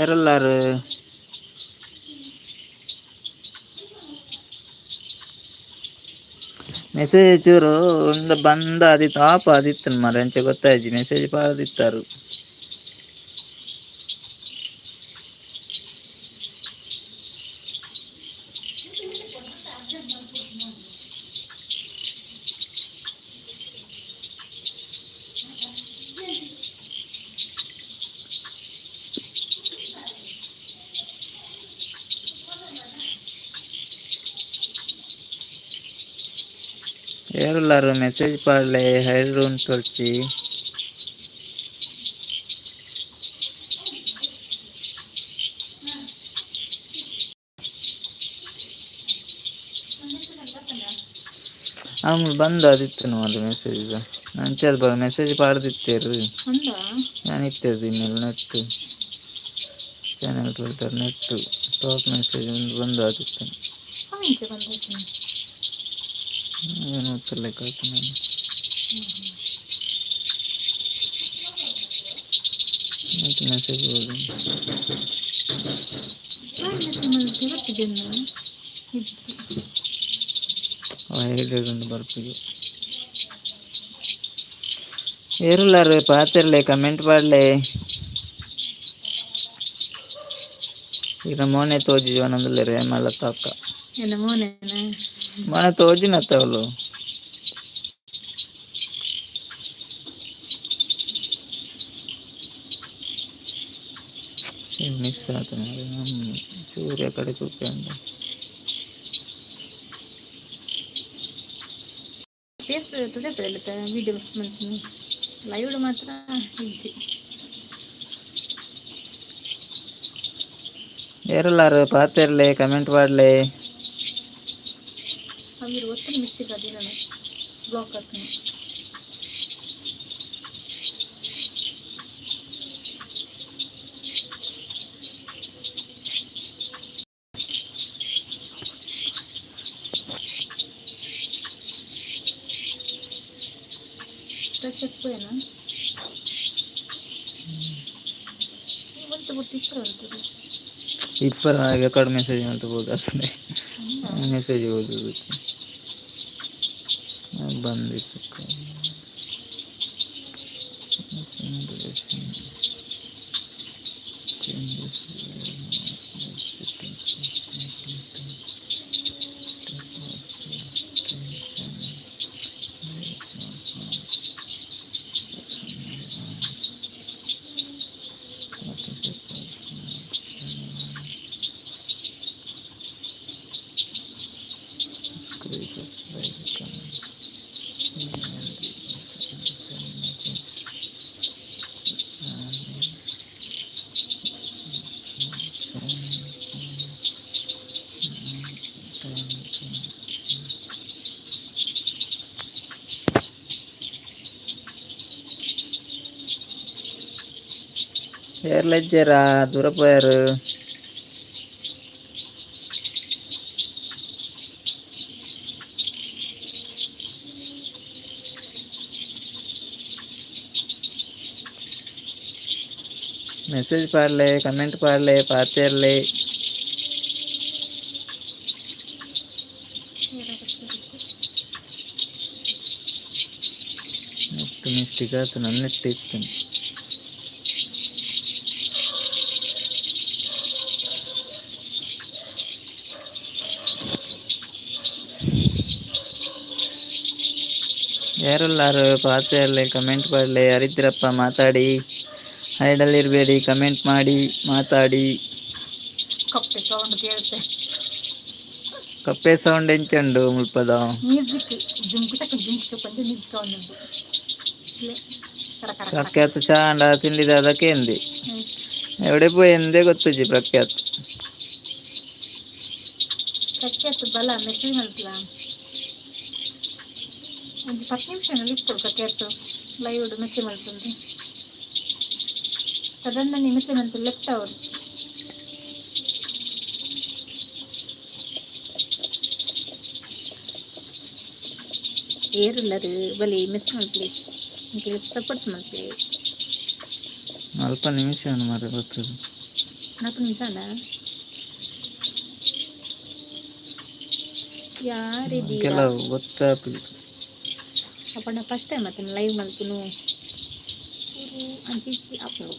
ಏರುಲ್ಲಾರು. ಮೆಸೇಜ್ ಚೂರು ಒಂದು ಬಂದ ಆದಿತ್ತು ಆಪ್ ಆದಿತ್ತು ಮಾರ್ರೆ, ಅಂಚೆ ಗೊತ್ತಾಯ್ಜಿ ಮೆಸೇಜ್ ಪಾಡ್ದಿತ್ತಾರು. ಏರುಲ್ಲಾರು ಮೆಸೇಜ್ ಪಾಡ್ಲೆ ಹೈಡ್ ಉಂತೊರ್ಚಿ. ಆಮೇಲೆ ಬಂದ ಆದಿತ್ತು ಮಾರ್ರೆ ಮೆಸೇಜ್. ಅಂಚೆ ಬರ ಮೆಸೇಜ್ ಪಾಡ್ದಿತ್ತೇರು. ಅಂದ. ನಾನು ಇತ್ತೇದು ಇನ್ನೆಲ್ಲ net channel filter net top message ಒಂದು ಬಂದು ಆದಿತ್ತು. ಅವಿಂಚ ಬಂದೈತಿ. ಏನು ಗೊತ್ತಿಲ್ಲ ನಾನು. ನೆಟ್ ಮೆಸೇಜ್ ಓದು. ಮೆಸೇಜ್ ಮಲ್ತಿ ಗೊತ್ತಿಜೆನ್ನ ಇಜ್ಜಿ. ಹೈಡ್ ಒಂದು ಬರ್ಪಿಗೆ. ಏರುಲ್ಲಾರು ಪಾತೆರ್ಲೆ ಕಮೆಂಟ್ ಪಾಡ್ಲೆ. ಈಗ ಮೋನೆ ತೋಜಿ ಒಂದೊಂದುಲ್ಲೆರ್ ಹೇಮಲತಾ ಅಕ್ಕ. ಎನ್ನ ಮೋನೆನ? ಮೋನೆ ತೋಜಿನತ್ತ ಅವಳು. ಮಿಸ್ ಆತ ಚೂರು ಕಡೆ ತೂಪೆ ಉಂಡು. ಫೇಸ್ ತುಜಪದಲ್ಲ ವಿಡಿಯೋಸ್ ಮಲ್ಪುನು ಲೈವ್ ಮಾತ್ರ ಇಜ್ಜಿ. ಏರುಲ್ಲಾರು ಪಾತೆರ್ಲೆ ಕಮೆಂಟ್ ಪಾಡ್ಲೆ. ಅವಿರು ಒತ್ತನ ಮಿಸ್ಟೇಕ್ ಅದಿನ ಬ್ಲಾಕ್ ಆತನ. ಪೋಯನ ಒಂತೆ ಬೊಟ್ಟು ಇಪ್ಪರ ಅಂತದೆ. ಇಪ್ಪರ ರೆಕಾರ್ಡ್ ಮೆಸೇಜ್ ಮಲ್ತ್ ಬೋದಾತುಂಡೆ. ಮೆಸೇಜ್ ಓದುದು ಬಂದಿತ್ತು. Changes settings Subscribers by the comments. Email and send messages. ಏರ್ಲೆಜ್ಜರಾ ದೂರ ಪೋಯಾರು. ಮೆಸೇಜ್ ಪಾಡ್ಲೆ, ಕಮೆಂಟ್ ಪಾಡ್ಲೆ, ಪಾತೆರ್ಲೆ. ಮಿಸ್ಟೇಕ್ ಆತು ನನ್ನ ಇತ್ತು. ಯಾರೆಲ್ಲಾರು ಪಾತೆರ್ಲೆ, ಕಮೆಂಟ್ ಪಾಡ್ಲೆ. ಹರಿದ್ರಪ್ಪ ಮಾತಾಡಿ, ಹೈಡಲ್ಲಿ ಇರಬೇಡಿ, ಕಮೆಂಟ್ ಮಾಡಿ ಮಾತಾಡಿ. ಕಪ್ಪೆ ಸೌಂಡ್ ಕೇಳುತ್ತೆ. ಕಪ್ಪೆ ಸೌಂಡ್ ಎಂಚುಂಡು ಮುಲ್ಪದ? ಮ್ಯೂಸಿಕ್ ಜುಂಕು ಚಕ್ಕ ಜುಂಕು ಚಕ್ಕ ಅಂತ ಮ್ಯೂಸಿಕ್ ಉಂಟು. ಕರ ಕರ ಕರ. ಪ್ರಖ್ಯಾತ ಚಾಂಡ ತಿಂಡಿದ ಅದಕ್ಕೆ ಎಂದಿ ಎವಡೆ ಪೋಯೆಂದೇ ಗೊತ್ತುಜಿ ಪ್ರಖ್ಯಾತ್. ಪ್ರಖ್ಯಾತ ಬಲ ಮೆಸೇಜ್ ಮಲ್ಪಲ. ಒಂಜಿ 10 ನಿಮಿಷ ಇಪ್ಪೊಡು ಪ್ರಖ್ಯಾತ ಲೈವ್ ಮೆಸೇಜ್ ಮಲ್ತುಂಡು. ಸಡನ್ ಮೆಸೇಜ್ ಮಲ್ತು ಲೆಫ್ಟ್ ಅವರ್ಸ್. ಏರುಲ್ಲರು ಬಲಿ ಮಿಸ್ ಮಲ್ಪಲಿ, ಸಪೋರ್ಟ್ ಮಲ್ಪಲಿ. ಅಲ್ಪ ನಿಮಿಷ ಮಾರ್ರೆ ಗೊತ್ತದು. 4 ನಿಮಿಷ ಅಲ್ಲ. ಯಾರಿದ್ದೀರಾ? ಕೆಲವು ಗೊತ್ತಾಪುಜಿ. ಅಪ್ಪಣ ಫಸ್ಟ್ ಟೈಮ್ ಅತನ ಲೈವ್ ಮಲ್ಪುನು. ಅಂಚಿ ಇಂಚಿ ಆಪುಂಡು.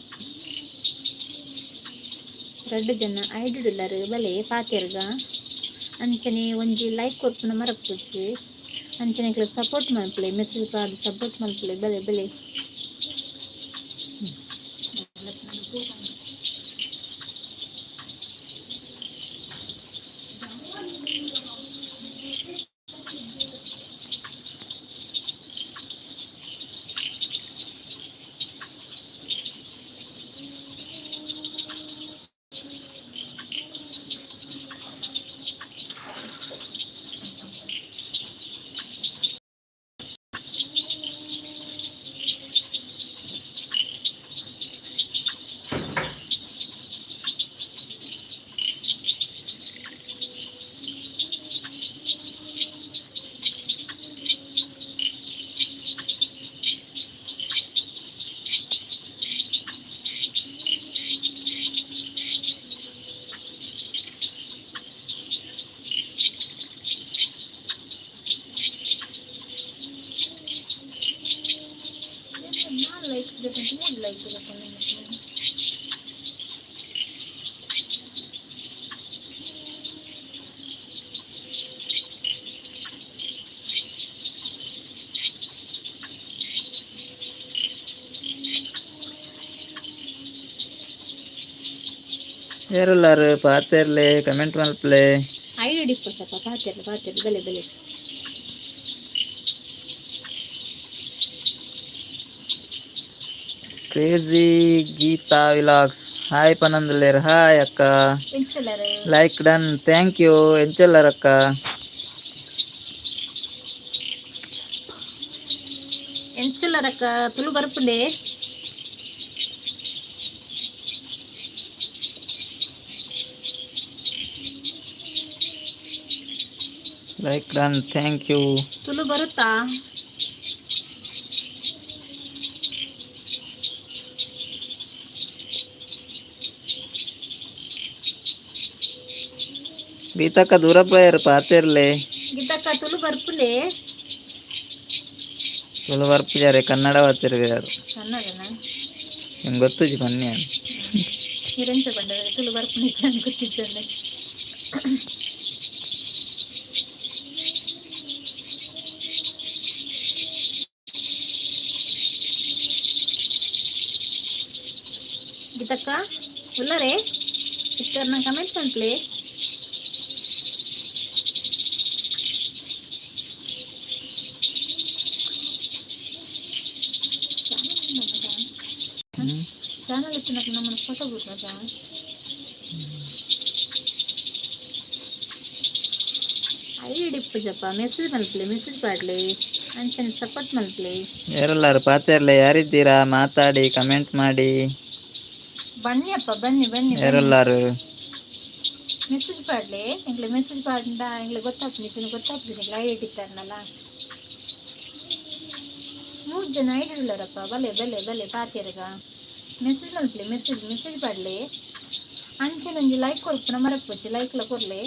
ರಡ್ಡ್ ಜನ ಐಡುಡುಲ್ಲರು ಬಲೆ ಪಾತೆರ್ಗ. ಅಂಚನೆ ಒಂಜಿ ಲೈಕ್ ಕೊರ್ಪುನ ಮರಪುಜಿ. ಅಂಚನೆ ಸಪೋರ್ಟ್ ಮಲ್ಪಲೆ, ಮೆಸೇಜ್ ಪಾಡ್ದ್ ಸಪೋರ್ಟ್ ಮಲ್ಪಲೆ ಬಲೆ ಬಲೆ. Like 3 like. ಏರುಲ್ಲಾರು ಪಾತೆರ್ಲೆ, ಕಮೆಂಟ್ ಮಲ್ಪಲೆ. ಐಡಿ ಇಪ್ಪು ಸ್ವಲ್ಪ ಪಾತೆರ್ಲೆ ಪಾತೆರ್ಲೆ ಬಲೆ ಬಲೆ. ಕ್ರೇಜಿ ಗೀತಾ ವಿಲಾಗ್ಸ್ ಹಾಯ್ ಪನಂದುಲ್ಲೇರ್. ಹಾಯ್ ಅಕ್ಕ. ಎಂಚುಲ್ಲರು? Like done, thank you. ಎಂಚುಲ್ಲರ್ ಅಕ್ಕ? ಎಂಚುಲ್ಲರಕ್ಕ? Tulu ಬರ್ಪುಂಡೆ? Like done, thank you. Tulu ಬರುತ್ತಾ? ಗೀತಕ್ಕ ದೂರ ಪೋಯರ್, ಪಾತೆರ್ಲೆ. ಗೀತಕ್ಕ ತುಳು ಬರ್ಪುಂಡೆ? ತುಳು ಬರ್ಪುಜಾರೆ, ಕನ್ನಡ ಪಾತೆರ್ವೆರ್. ಕನ್ನಡನಾ? ನಿಂಗೆ ಗೊತ್ತುಜಿ ಪನ್ನಿ. ಇರೆಂಚ ಪಂಡ ತುಳು ಬರ್ಪುಂಡೆ ಗೊತ್ತಿಜ್ಜಂದೆ. ಗೀತಕ್ಕ ಉಲ್ಲರೆ ಇತ್ತರ್ನ ಕಮೆಂಟ್ ಮಲ್ಪಲೆ. ಚಾನಲ್ ಇತ್ತಿನಕ್ ನಮ್ಮನ್ನ ಫೋಟೋ ಬಿಡ್ರದ. ಐಡಿ ಇಪ್ಪುಜಪ್ಪ, ಮೆಸೇಜ್ ಮಲ್ಪಲೆ, ಮೆಸೇಜ್ ಪಾಡ್ಲೆ, ಅಂಚನೆ ಸಪೋರ್ಟ್ ಮಲ್ಪಲೆ. ಯಾರೆಲ್ಲಾರು ಪಾತೆರ್ಲೆ, ಯಾರಿದ್ದೀರಾ? ಮಾತಾಡಿ, ಕಮೆಂಟ್ ಮಾಡಿ. ಬನ್ನಿ ಅಪ್ಪ, ಬನ್ನಿ ಬನ್ನಿ ಬನ್ನಿ. ಯಾರೆಲ್ಲಾರು? ಮೆಸೇಜ್ ಪಾಡ್ಲೆ. ಎಂಕ್ಲೆ ಮೆಸೇಜ್ ಪಾಡ್ಂಡ ಎಂಕ್ಲೆ ಗೊತ್ತಾಗ್ತದೆ, ನಿಜನ ಗೊತ್ತಾಗ್ತದೆ. ಎಂಕ್ಲೆ ಐಡಿ ಇತ್ತಾರನಲ್ಲ, ಮೂರು ಜನ ಐಡಿ ಉಳ್ಳಾರಪ್ಪ. ಬಲೆ ಬಲೆ ಬಲೆ, ಪಾತೆರ್ಗ. ಮೆಸೇಜ್ ಮಲ್ಪಲೆ, ಮೆಸೇಜ್ ಮೆಸೇಜ್ ಪಾಡ್ಲೆ. ಅಂಚನೆ ಒಂಜಿ ಲೈಕ್ ಕೊರ್ಪುನ ಮರಪೊಚ್ಚಿ, ಲೈಕ್ಲ ಕೊರ್ಲೆ.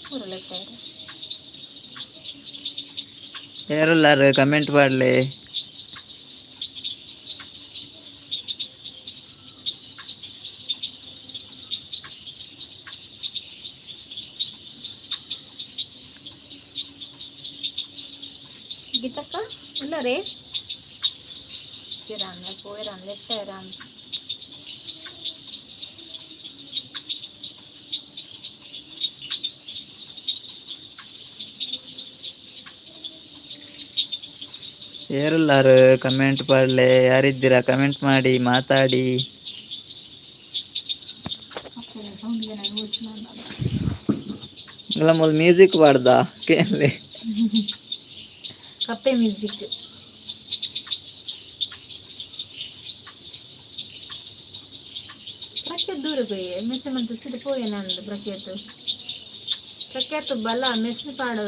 ಪೂರ ಲೆಕ್ಕ. ಯಾರೆಲ್ಲಾರು ಕಮೆಂಟ್ ಪಾಡ್ಲೆ. ಗೀತಕ್ಕ ಉಲ್ಲರೇ? ಇರಾನ್ ಪೋಯಿರಾನ್ ಲೆಕ್ಕ ಇರಾನ್. ಯಾರೆಲ್ಲಾರು ಕಮೆಂಟ್ ಪಾಡ್ಲೆ. ಯಾರಿದ್ದೀರಾ? ಕಮೆಂಟ್ ಮಾಡಿ, ಮಾತಾಡಿ. ಇಲ್ಲ, ಮೂಲ ಮ್ಯೂಸಿಕ್ ಪಾಡ್ದ ಕೇಳಿ. ಕಪ್ಪೆ ಮ್ಯೂಸಿಕ್. ಪ್ರಖ್ಯಾತ್ ದೂರ ಪೋಯೆ, ಮೆಸ್ಸೆ ಮಂತ್ ಸಿದ ಪೋಯೆ ನಂದು. ಪ್ರಖ್ಯಾತ್, ಪ್ರಖ್ಯಾತ್ ಬಲ, ಮೆಸ್ಸೆ ಪಾಡು.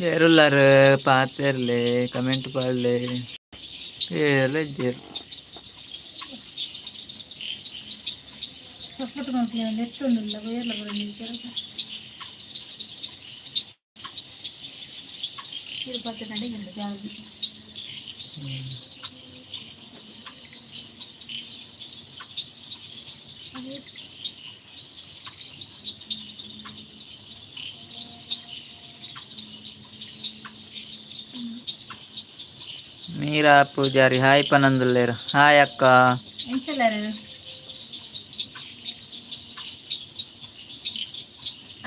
ಯಾರೆಲ್ಲಾರು ಪಾತೆರ್ಲೆ, ಕಮೆಂಟ್ ಪಾಡ್ಲೆ. ಏರೆಲ್ಲ ಇದ್ದೀರು? ಸಪೋರ್ಟ್ ಮಲ್ಪಲೆ. ಒಂದು ಎತ್ತೊಂದುಲ್ಲ ಪೋಯರ್ಲ ಬರೋದು. ತಿರುಪತಿ ನಡೆಗಿಲ್ಲ ಜಾಸ್ತಿ. ಮೀರಾ ಪೂಜಾರಿ ಹಾಯ್ ಪನಂದುಲ್ಲೇರು. ಹಾಯ್ ಅಕ್ಕ. ಎಂಚಲ್ಲರು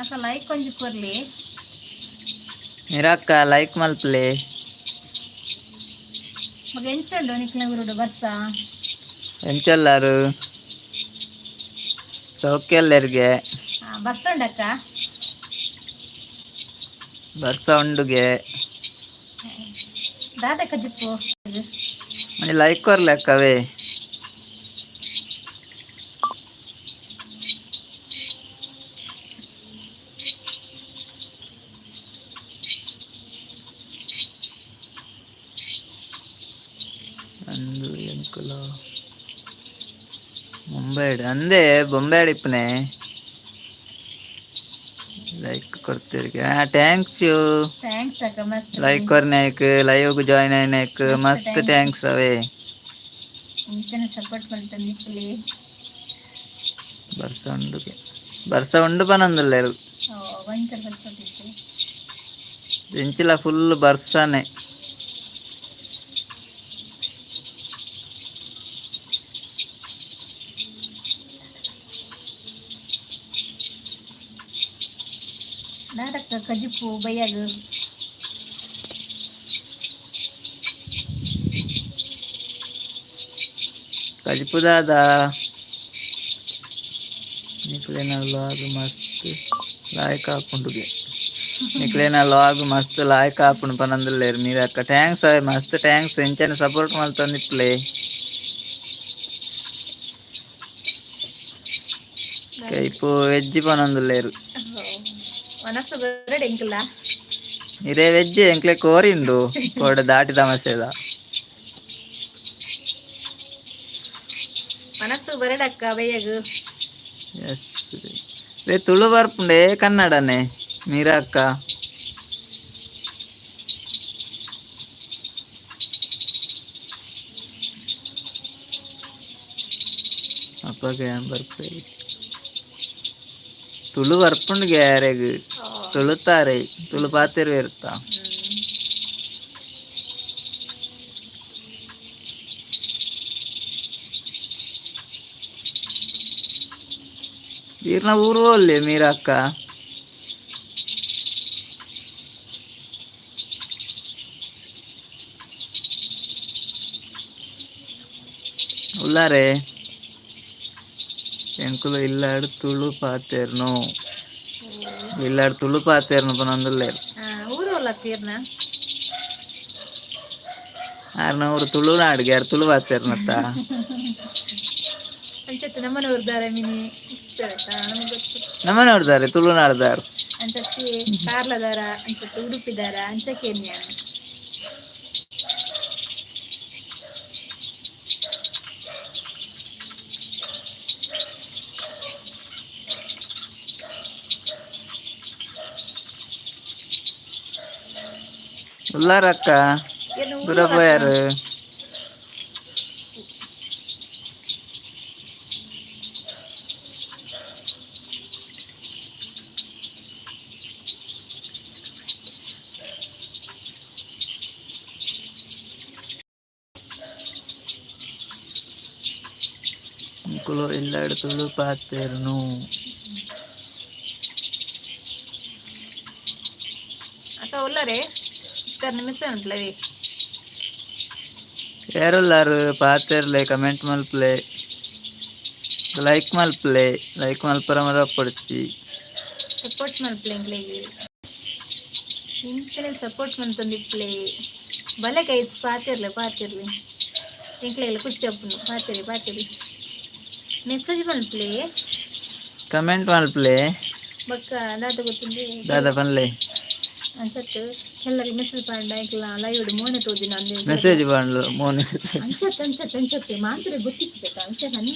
ಅಕ್ಕ? ಲೈಕ್ ಕೊಂಚ ಕೊರ್ಲಿ. ಮೀರಕ್ಕ, ಲೈಕ್ ಮಲ್ಪಲೆ. ಮಗ, ಎಂಚುಂಡು ನಿಕ್ಲೆ ಊರುಡು ಬರ್ಸ? ಎಂಚಲ್ಲಾರು? ಸೌಖ್ಯಲ್ಲೆರ್ಗೆ. ಬರ್ಸ ಉಂಡಕ್ಕ? ಬರ್ಸ ಉಂಡುಗೆ. ದಾದ ಕಜಿಪ್ಪು? ಮನೆ ಲೈಕ್ ಕೊರ್ಲೆ ಅಕ್ಕವೇ. ಅಂದು ಎಂಕುಲ ಮುಂಬೈಡ್ ಅಂದೇ, ಬೊಂಬೈಡ್ ಇಪ್ಪನೆ. ಲೈಕ್ ಕೊಡ್ತೀರಿ, thanks you. Thanks ಅಕ್ಕ, ಮಸ್ತ್. ಲೈಕ್ ಕೊರ್ನಾಯ್ಕ್, ಲೈವ್ ಜಾಯ್ನ್ ಆಯ್ನಾಯ್ಕ್ ಮಸ್ತ್ thanks ಅವೇ. ಇಂಚನೆ ಸಪೋರ್ಟ್ ಮಲ್ತೊಂದಿಪ್ಪುಲೆ. ಬರ್ಸ ಉಂಡು, ಬರ್ಸ ಉಂಡು ಪನೊಂದುಲ್ಲೆರ್. ಓ, ಭಯಂಕರ ಬರ್ಸ ಇತ್ತು. ಎಂಚಿಲ ಫುಲ್ ಬರ್ಸನೆ. ದಾದಕ್ಕ ಕಜಿಪ್ಪು ಬಯ್ಯಾಗ? ಕಜಿಪು ದಾದ? ನಿಕ್ಲೆನ ವ್ಲಾಗ್ ಮಸ್ತ್ ಲಾಯ್ಕ್ ಆಪುಂಡುಗೆ, ನಿಕ್ಲೆನ ವ್ಲಾಗ್ ಮಸ್ತ್ ಲಾಯ್ಕ್ ಆಪುಂಡು ಪನೊಂದುಲ್ಲೆರ್ ಮೀರಕ್ಕ. Thanks ಅವೇ, ಮಸ್ತ್ thanks. ಎಂಚನೆ ಸಪೋರ್ಟ್ ಮಲ್ತೊಂದಿಪ್ಪುಲೆ. ಕೈಪು ವೆಜ್ ಪನೊಂದುಲ್ಲೇರು. ಮನಸ್ಸು ಬರಡೆ ಎಂಕಲ್ಲ. ಇರೇ ವೆಜ್ ಎಂಕ್ಲೆ ಕೋರಿ ಉಂಡು ಕೋಡೆ ದಾಟಿ ತಮಾಷೆದ. ಮನಸ್ಸು ಬರಡಕ್ಕ ಬಯ್ಯಗು. ಎಸ್ ರೇ, ತುಳು ಬರ್ಪುಂಡೆ ಕನ್ನಡನೆ ಮೀರಾ ಅಕ್ಕ? ಅಪ್ಪಗೆ ಏನ್ ಬರ್ಪೆ? ತುಳು ಬರ್ಪುಂಡು ಯಾರೆಗ್? ತುಳುತಾರೆ, ತುಳು ಪಾತೆರ್ ಇರ್ತಾ. ಈರ್ನ ಊರು ಅಲ್ಲಿ ಮೀರಾ ಅಕ್ಕ? ಉಲ್ಲಾರೆ ಎಂಕುಲು ಇಲ್ಲಾಡ್ ತುಳು ಪಾತೆರ್ನು, ಇಲ್ಲಾಡ್ ತುಳು ಪಾತೆರ್ನು ಪನೊಂದುಲ್ಲೆರ್. ಊರು ಅಲ್ಲ ತೀರ್ನ. ಆರ್ನ ಊರು ತುಳುನಾಡ್ಗೆ, ಯಾರು ತುಳು ಪಾತೆರ್ನತ್ತ? ಅಂಚತ್ತೆ ನಮ್ಮನೆ ಊರ್ದಾರ ಮಿನಿ ನಮಗೆ ಗೊತ್ತು. ನಮ್ಮ ನೋಡ್ತಾರೆ ತುಳುನಾಡ್ದಾರ್. ಅಂಚತ್ತಿ ಕಾರ್ಲದಾರ ಅಂಚತ್ತೆ ಉಡುಪಿದಾರ ಅಂಚಕ್ಕೆ ನಾನು. ಉಲ್ಲಾರಕ್ಕ? ಏನು? ಗುರಪ್ಪಯ್ಯರು. ಎಂಕುಲು ಇಲ್ಲಾಡ್ ತುಳು ಪಾತೆರ್ನು. ಅಕ್ಕ ಉಲ್ಲರೆ ಇತ್ತರ ನಿಮಿಷ ಉಂಟ್ಲವಿ. ಏರುಲ್ಲಾರು? ಪಾತೆರ್ಲೆ, ಕಮೆಂಟ್ ಮಲ್ಪಲೆ, ಲೈಕ್ ಮಲ್ಪಲೆ. ಲೈಕ್ ಮಲ್ಪರ ಮರಪೊಡ್ಚಿ. ಸಪೋರ್ಟ್ ಮಲ್ಪಲೆ ಎಂಕ್ಲೆಗ್. ಇಂಚನೆ ಸಪೋರ್ಟ್ ಮಂತೊಂದಿಪ್ಲೆ. ಬಲೆ ಗೈಸ್, ಪಾತಿರ್ಲೆ ಪಾತಿರ್ಲೆ, ಎಂಕ್ಲೆಗ್ಲ ಖುಷಿ ಆಪುಂಡು. ಪಾತಿರಿ ಪಾತಿರಿ, ಮೆಸೇಜ್ ಮಲ್ಪಲೆ. ಕಮೆಂಟ್ ಮಲ್ಪಲೆ. ಬೊಕ್ಕ ದಾದ ಗೊತ್ತುಂಡು? ದಾದ ಪನ್ಲೆ. ಅಂಚತ್ ಎಲ್ಲರಿಗೆ ಮೆಸೇಜ್ ಪಾಂಡ ಎಂಕ್ಲ ಲೈವ್ ಮೋನೆ ತೋಜಿನ ಅಂದೆ. ಮೆಸೇಜ್ ಬಂಡ್ಲು ಮೋನೆ. ಅಂಚತ್ ಅಂಚತ್ ಅಂಚತ್ತೆ ಮಾತ್ರ ಗೊತ್ತಿಪ್ಪುಜತ್ತ ಅಂಚ ಬನ್ನಿ.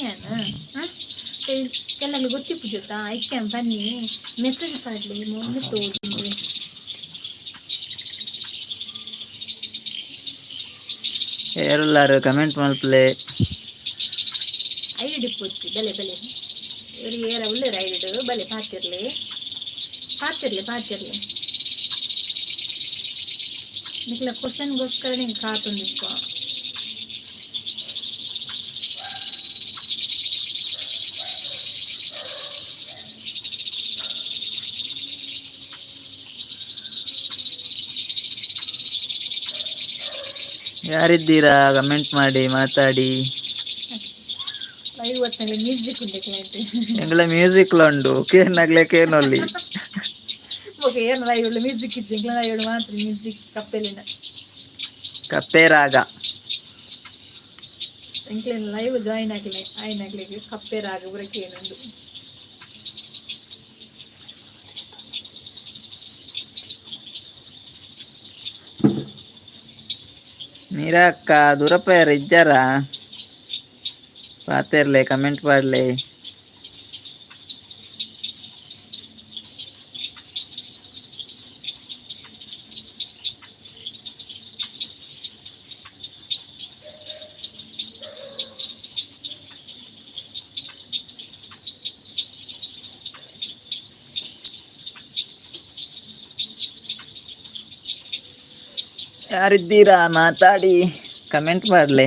ಕೆಲವು ಗೊತ್ತಿಪ್ಪುಜತ್ತ, ಐಕೆ ಬನ್ನಿ, ಮೆಸೇಜ್ ಪಾಡ್ಲಿ, ಮೋನೆ ತೋಜಿಂದೆ. ಏರುಲ್ಲಾರು? ಕಮೆಂಟ್ ಮಲ್ಪಲೆ. ಐಡಿ ಪೊಚ್ಚಿ ಬಲೆ ಬಲೆ ಇವ್ರಿಗೆ ಏರ ಉಲ್ಲೇರ ಐಡಿ. ಬಲೆ ಪಾತಿರ್ಲಿ ಪಾತಿರ್ಲಿ ಪಾತಿರ್ಲಿ. ನಿಕ್ಲ ಕ್ವಶನ್ಗೋಸ್ಕರ ನಿಂಗೆ ಕಾತೊಂದಿಪ್ಪ. ಯಾರಿದ್ದೀರಾ? ಕಮೆಂಟ್ ಮಾಡಿ, ಮಾತಾಡಿ. ಲೈವ್ ಗೊತ್ತಂಗೆ ಮ್ಯೂಸಿಕ್ ಉಂಡೆ ಕ್ಲೈಂಟ್. ಎಂಗಳ ಮ್ಯೂಸಿಕ್ ಉಂಡು, ಕೇನಗ್ಲೆ ಕೇನೊಲ್ಲಿ. ಓಕೆ, ಏನು ಲೈವ್ ಮ್ಯೂಸಿಕ್ ಇಜ್ಜಿ. ಎಂಕ್ಲ ಲೈವ್ ಮಾತ್ರ ಮ್ಯೂಸಿಕ್ ಕಪ್ಪೆಲಿನ. ಕಪ್ಪೆ ರಾಗ. ಎಂಕ್ಲೇನ ಲೈವ್ ಜಾಯಿನ್ ಆಗಲಿ ಆಯ್ನಾಗ್ಲಿಗೆ ಕಪ್ಪೆ ರಾಗ ಬರಕ್ಕೆ ಏನೊಂದು. ಮೀರಾ ಅಕ್ಕ ದೂರಪ್ಪ ಇಜ್ಜಾರ? ಪಾತೆರ್ಲೆ, ಕಮೆಂಟ್ ಪಾಡ್ಲೆ. ಯಾರಿದ್ದೀರಾ? ಮಾತಾಡಿ, ಕಮೆಂಟ್ ಮಾಡಲಿ.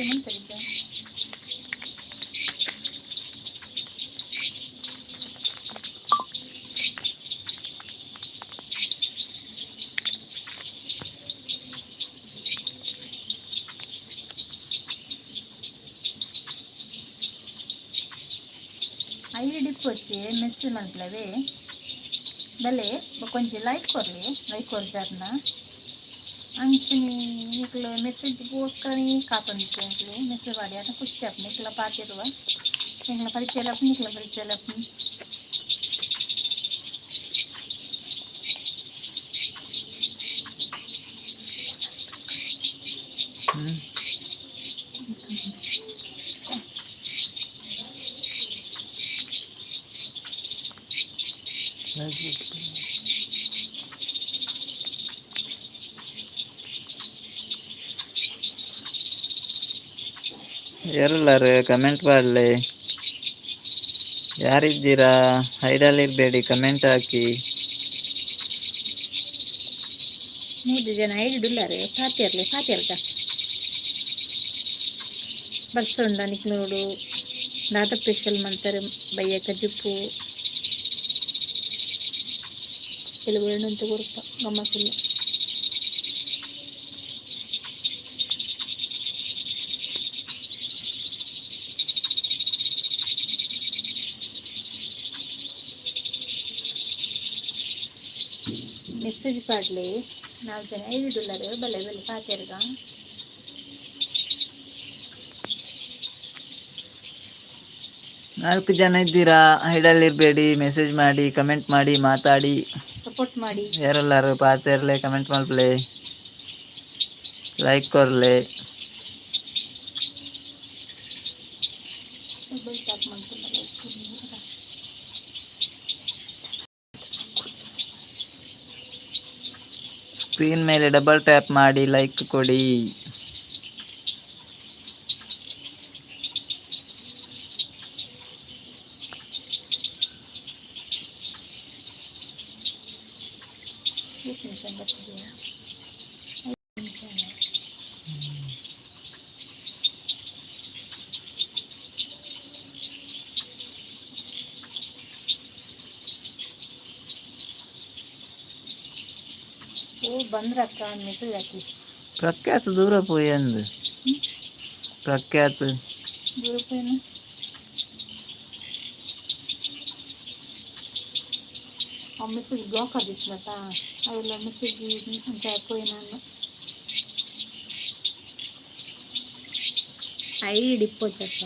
ಎಂತ? ಪೋಚಿ ಮೆಸೇಜ್ ಮನ್ಪುಲವೇ ಬಲೆ. ಬೊಕೊಂಜಿ ಲೈಕ್ ಕೊರ್ಲಿ, ಲೈಕ್ ಕೊರ್ಜಾರ್ನ. ಅಂಚನೆ ನಿಕ್ಲು ಮೆಸೇಜ್ಗೋಸ್ಕರನೇ ಕಾತೊಂದಿತ್ತೆ. ಎಂಕ್ಲು ಮೆಸೇಜ್ ಮಾಡಿ ಅಟ ಖುಷಿ ಆಪುಂಡು. ನಿಕ್ಲ ಪಾತೆರುವ, ಎಂಕ್ಲ ಪರಿಚಯ ಆಪುಂಡು, ನಿಕ್ಲ ಪರಿಚಯ ಆಪುಂಡು. ಯಾರುಲ್ಲಾರು ಕಮೆಂಟ್ ಮಾಡಲಿ. ಯಾರಿದ್ದೀರಾ? ಹೈಡಲ್ಲಿ ಇರಬೇಡಿ, ಕಮೆಂಟ್ ಹಾಕಿ. ಮೂರು ಜನ ಐಡುಲ್ಲಾರೆ. ಪಾತೆರ್ಲೆ, ಪಾತೆರ್ಗ. ಬರ್ಸೊಂಡ ನಿಕ್ ನೋಡು. ದಾದ ಸ್ಪೆಷಲ್ ಮಂತಾರೆ ಬಯ್ಯ? ಕಜಿಪು ಕೆಲವು ಅಂತ ಕೊರ್ಪ ಗಮ್ಮತ್ತಿಲ್ಲ. ಮೆಸೇಜ್ ಪಾಡ್ಲಿ. ನಾಲ್ಕು ಜನ ಐದುಲ್ಲಾರು. ಬಲ್ಲೆ ಬಲ್ಲೆ, ಪಾತೆರ್ಗ. ನಾಲ್ಕು ಜನ ಇದ್ದೀರಾ, ಹೈಡಲ್ಲಿ ಇರಬೇಡಿ. ಮೆಸೇಜ್ ಮಾಡಿ, ಕಮೆಂಟ್ ಮಾಡಿ, ಮಾತಾಡಿ. ಸಪೋರ್ಟ್ ಮಾಡಿ. ಯಾರೆಲ್ಲಾರು ಪಾತೆರ್ಲೆ, ಕಮೆಂಟ್ ಮಲ್ಪಲೆ, ಲೈಕ್ ಕೊರ್ಲೆ. ಡಬಲ್ ಟ್ಯಾಪ್ ಮಾಡ್ಕೊಂಡು ಲೈಕ್. ಸ್ಕ್ರೀನ್ ಮೇಲೆ ಡಬಲ್ ಟ್ಯಾಪ್ ಮಾಡಿ ಲೈಕ್ ಕೊಡಿ. ಎಷ್ಟು ನಿಮಿಷ ಬರ್ತಿದೆಯಾ? 5 ನಿಮಿಷ. ಓ ಬಂದ್ರಕ್ಕ, ಮೆಸೇಜ್ ಹಾಕಿ. ಪ್ರಖ್ಯಾತ ದೂರ ಪೋಯಿ ಅಂದು. ಪ್ರಖ್ಯಾತ್. ಗ್ರೂಪ್ ಏನು? ಆ ಮೆಸೇಜ್ ಬ್ಲಾಕ್ ಆಗಿತ್ತಲ್ಲ, ಅವೆಲ್ಲ ಮೆಸೇಜ್ ಅಂಚ ಪೋಯಿನ. ಐಡಿ ಇಪ್ಪೊಚ್ಚಪ್ಪ.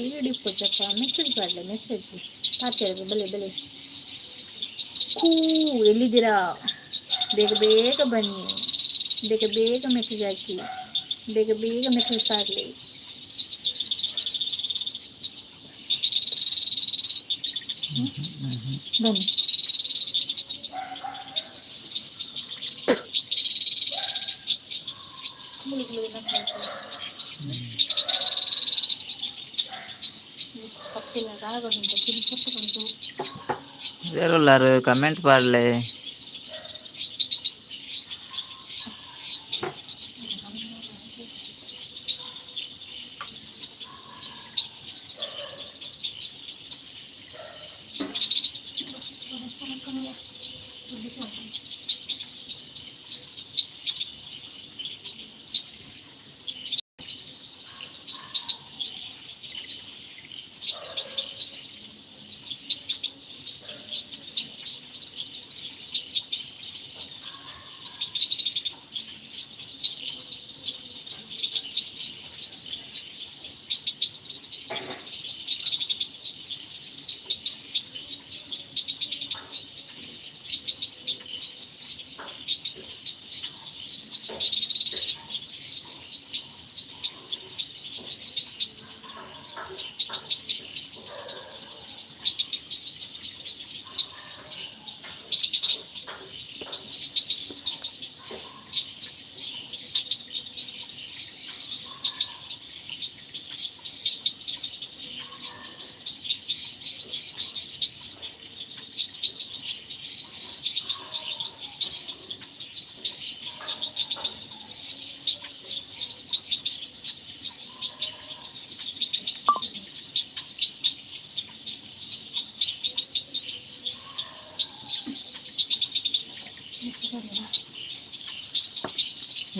ಐಡಿ ಇಪ್ಪೊಚ್ಚಪ್ಪ. ಮೆಸೇಜ್ ಮಾಡಲಿ, ಮೆಸೇಜ್. ಪಾತೆರ್ಗ, ಬಲೆ ಬಲೆ. ಕೂ ಎಲ್ಲಿದ್ದೀರಾ? ಬೇಗ ಬೇಗ ಬನ್ನಿ. ಬೇಗ ಬೇಗ ಮೆಸೇಜ್ ಹಾಕಿ. ಬೇಗ ಬೇಗ ಮೆಸೇಜ್ ಮಾಡಲಿ. ಬನ್ನಿ. ಮೂಲಿಗಳು. ಕಪ್ಪಿಲ್ಲ ರಾಗ ಉಂಟು, ತಿರುಪತ್ತು ಉಂಟು. ಯಾರುಲ್ಲಾರು ಕಮೆಂಟ್ ಮಾಡಲೆ.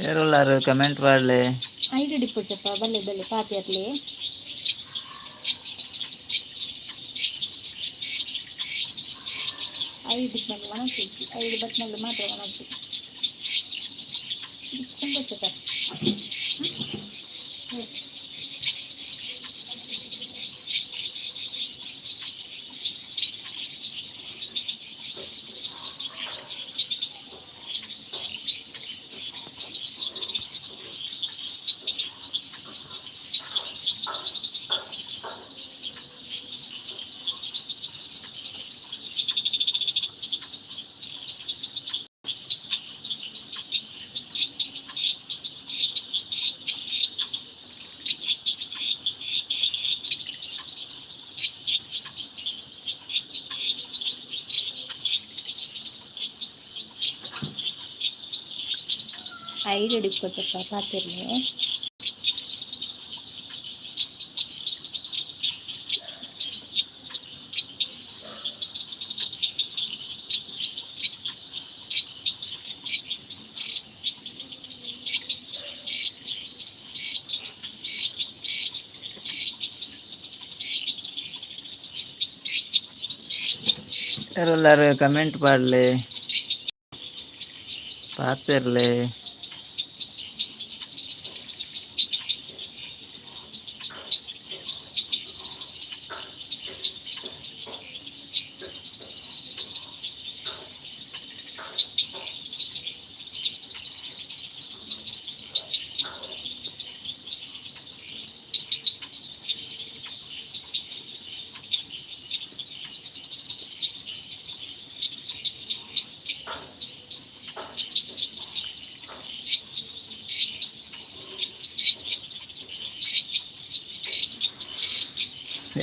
ಏರುಲ್ಲಾರು ಕಮೆಂಟ್ ಪಾಡ್ಲೆ. ಐದು ಡಿಪ್ಪುಚಪ್ಪ, ಬಲ್ಲೆ ಬಲ್ಲೆ ಪಾತಿರ್ಲಿ. ಐದು ದಿಕ್ಕಲ್ಲಿ ಒಣಸಿ, ಐದು ಬಟ್ನಲ್ಲಿ ಮಾತ್ರ ಒಣಸಿ. ಚಿಕನ್ ಬಚ್ಚಪ್ಪ. ಐದು ಡಿಪ್ಪುಚಪ್ಪ ಪಾತಿರ್ಲಿ. ಏರುಲ್ಲಾರು ಕಮೆಂಟ್ ಪಾಡ್ಲೆ, ಪಾತಿರ್ಲೆ.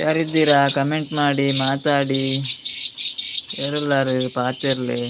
ಯಾರಿದ್ದೀರಾ ಕಮೆಂಟ್ ಮಾಡಿ, ಮಾತಾಡಿ. ಏರುಲ್ಲಾರು ಪಾತಿರ್ಲೆ.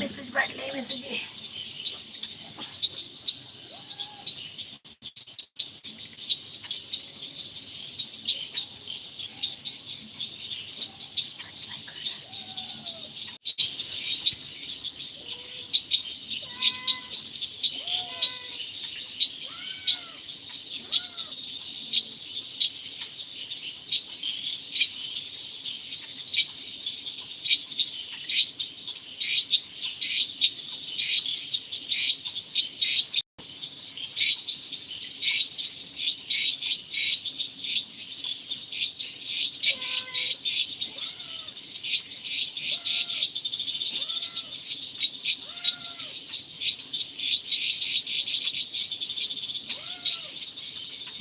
ಮೆಸೇಜ್ ಮಾಡಲಿ, ಮೆಸೇಜ್.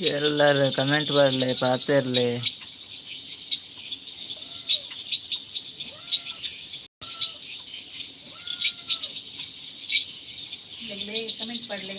ಏರುಲ್ಲಾರ್ ಕಮೆಂಟ್ ಬರಲೆ ಪಾತೆರ್ಲೆ. ಬೇಗ ಕಮೆಂಟ್ ಪಡ್ಲೆ.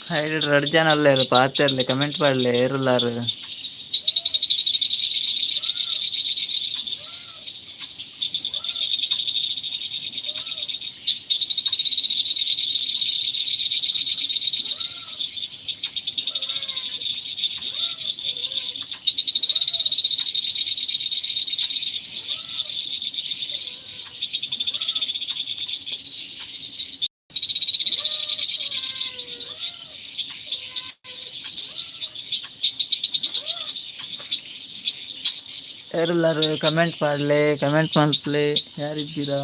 ಹೈಡ್ ರಡ್ಡ್ ಜನ ಉಲ್ಲೆರ್ ಪಾತೆರ್ಲೆ ಕಮೆಂಟ್ ಪಾಡ್ಲೆ ಏರುಲ್ಲಾರ್. ಏರುಲ್ಲಾರ್ ಕಮೆಂಟ್ ಪಾಡ್ಲೆ, ಕಮೆಂಟ್ ಮಲ್ಪಲೆ, ಯಾರಿದ್ದೀರಾ?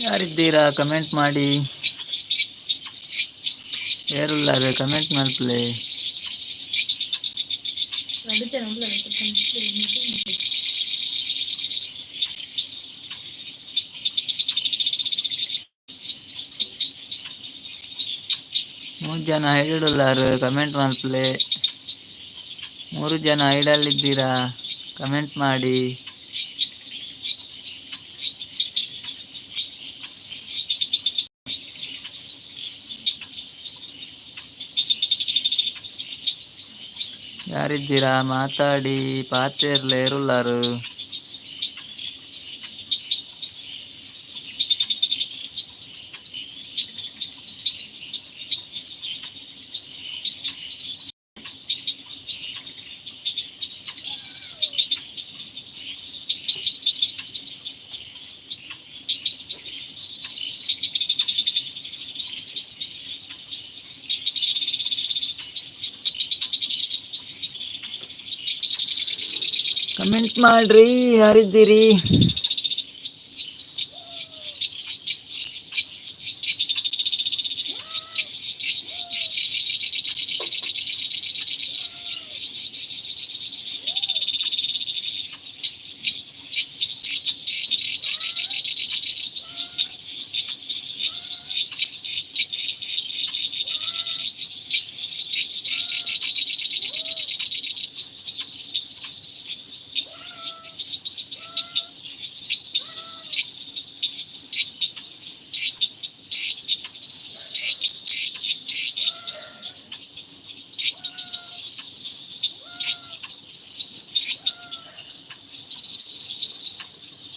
ಯಾರಿದ್ದೀರಾ ಕಮೆಂಟ್ ಮಾಡಿ. ಏರುಲ್ಲಾರ್ ಕಮೆಂಟ್ ಮಲ್ಪಲೆ. ಮೂರು ಜನ ಐಡಲ್ ಉಲ್ಲಾರ್ ಕಮೆಂಟ್ ಮಲ್ಪಲೆ. ಮೂರು ಜನ ಐಡಲ್ ಇದ್ದೀರಾ, ಕಮೆಂಟ್ ಮಾಡಿ. ಯಾರಿದ್ದೀರಾ ಮಾತಾಡಿ, ಪಾತೆರ್ಲೆ ಏರುಲ್ಲಾರು. ಕಮೆಂಟ್ ಮಾಡ್ರಿ, ಯಾರಿದ್ದೀರಿ?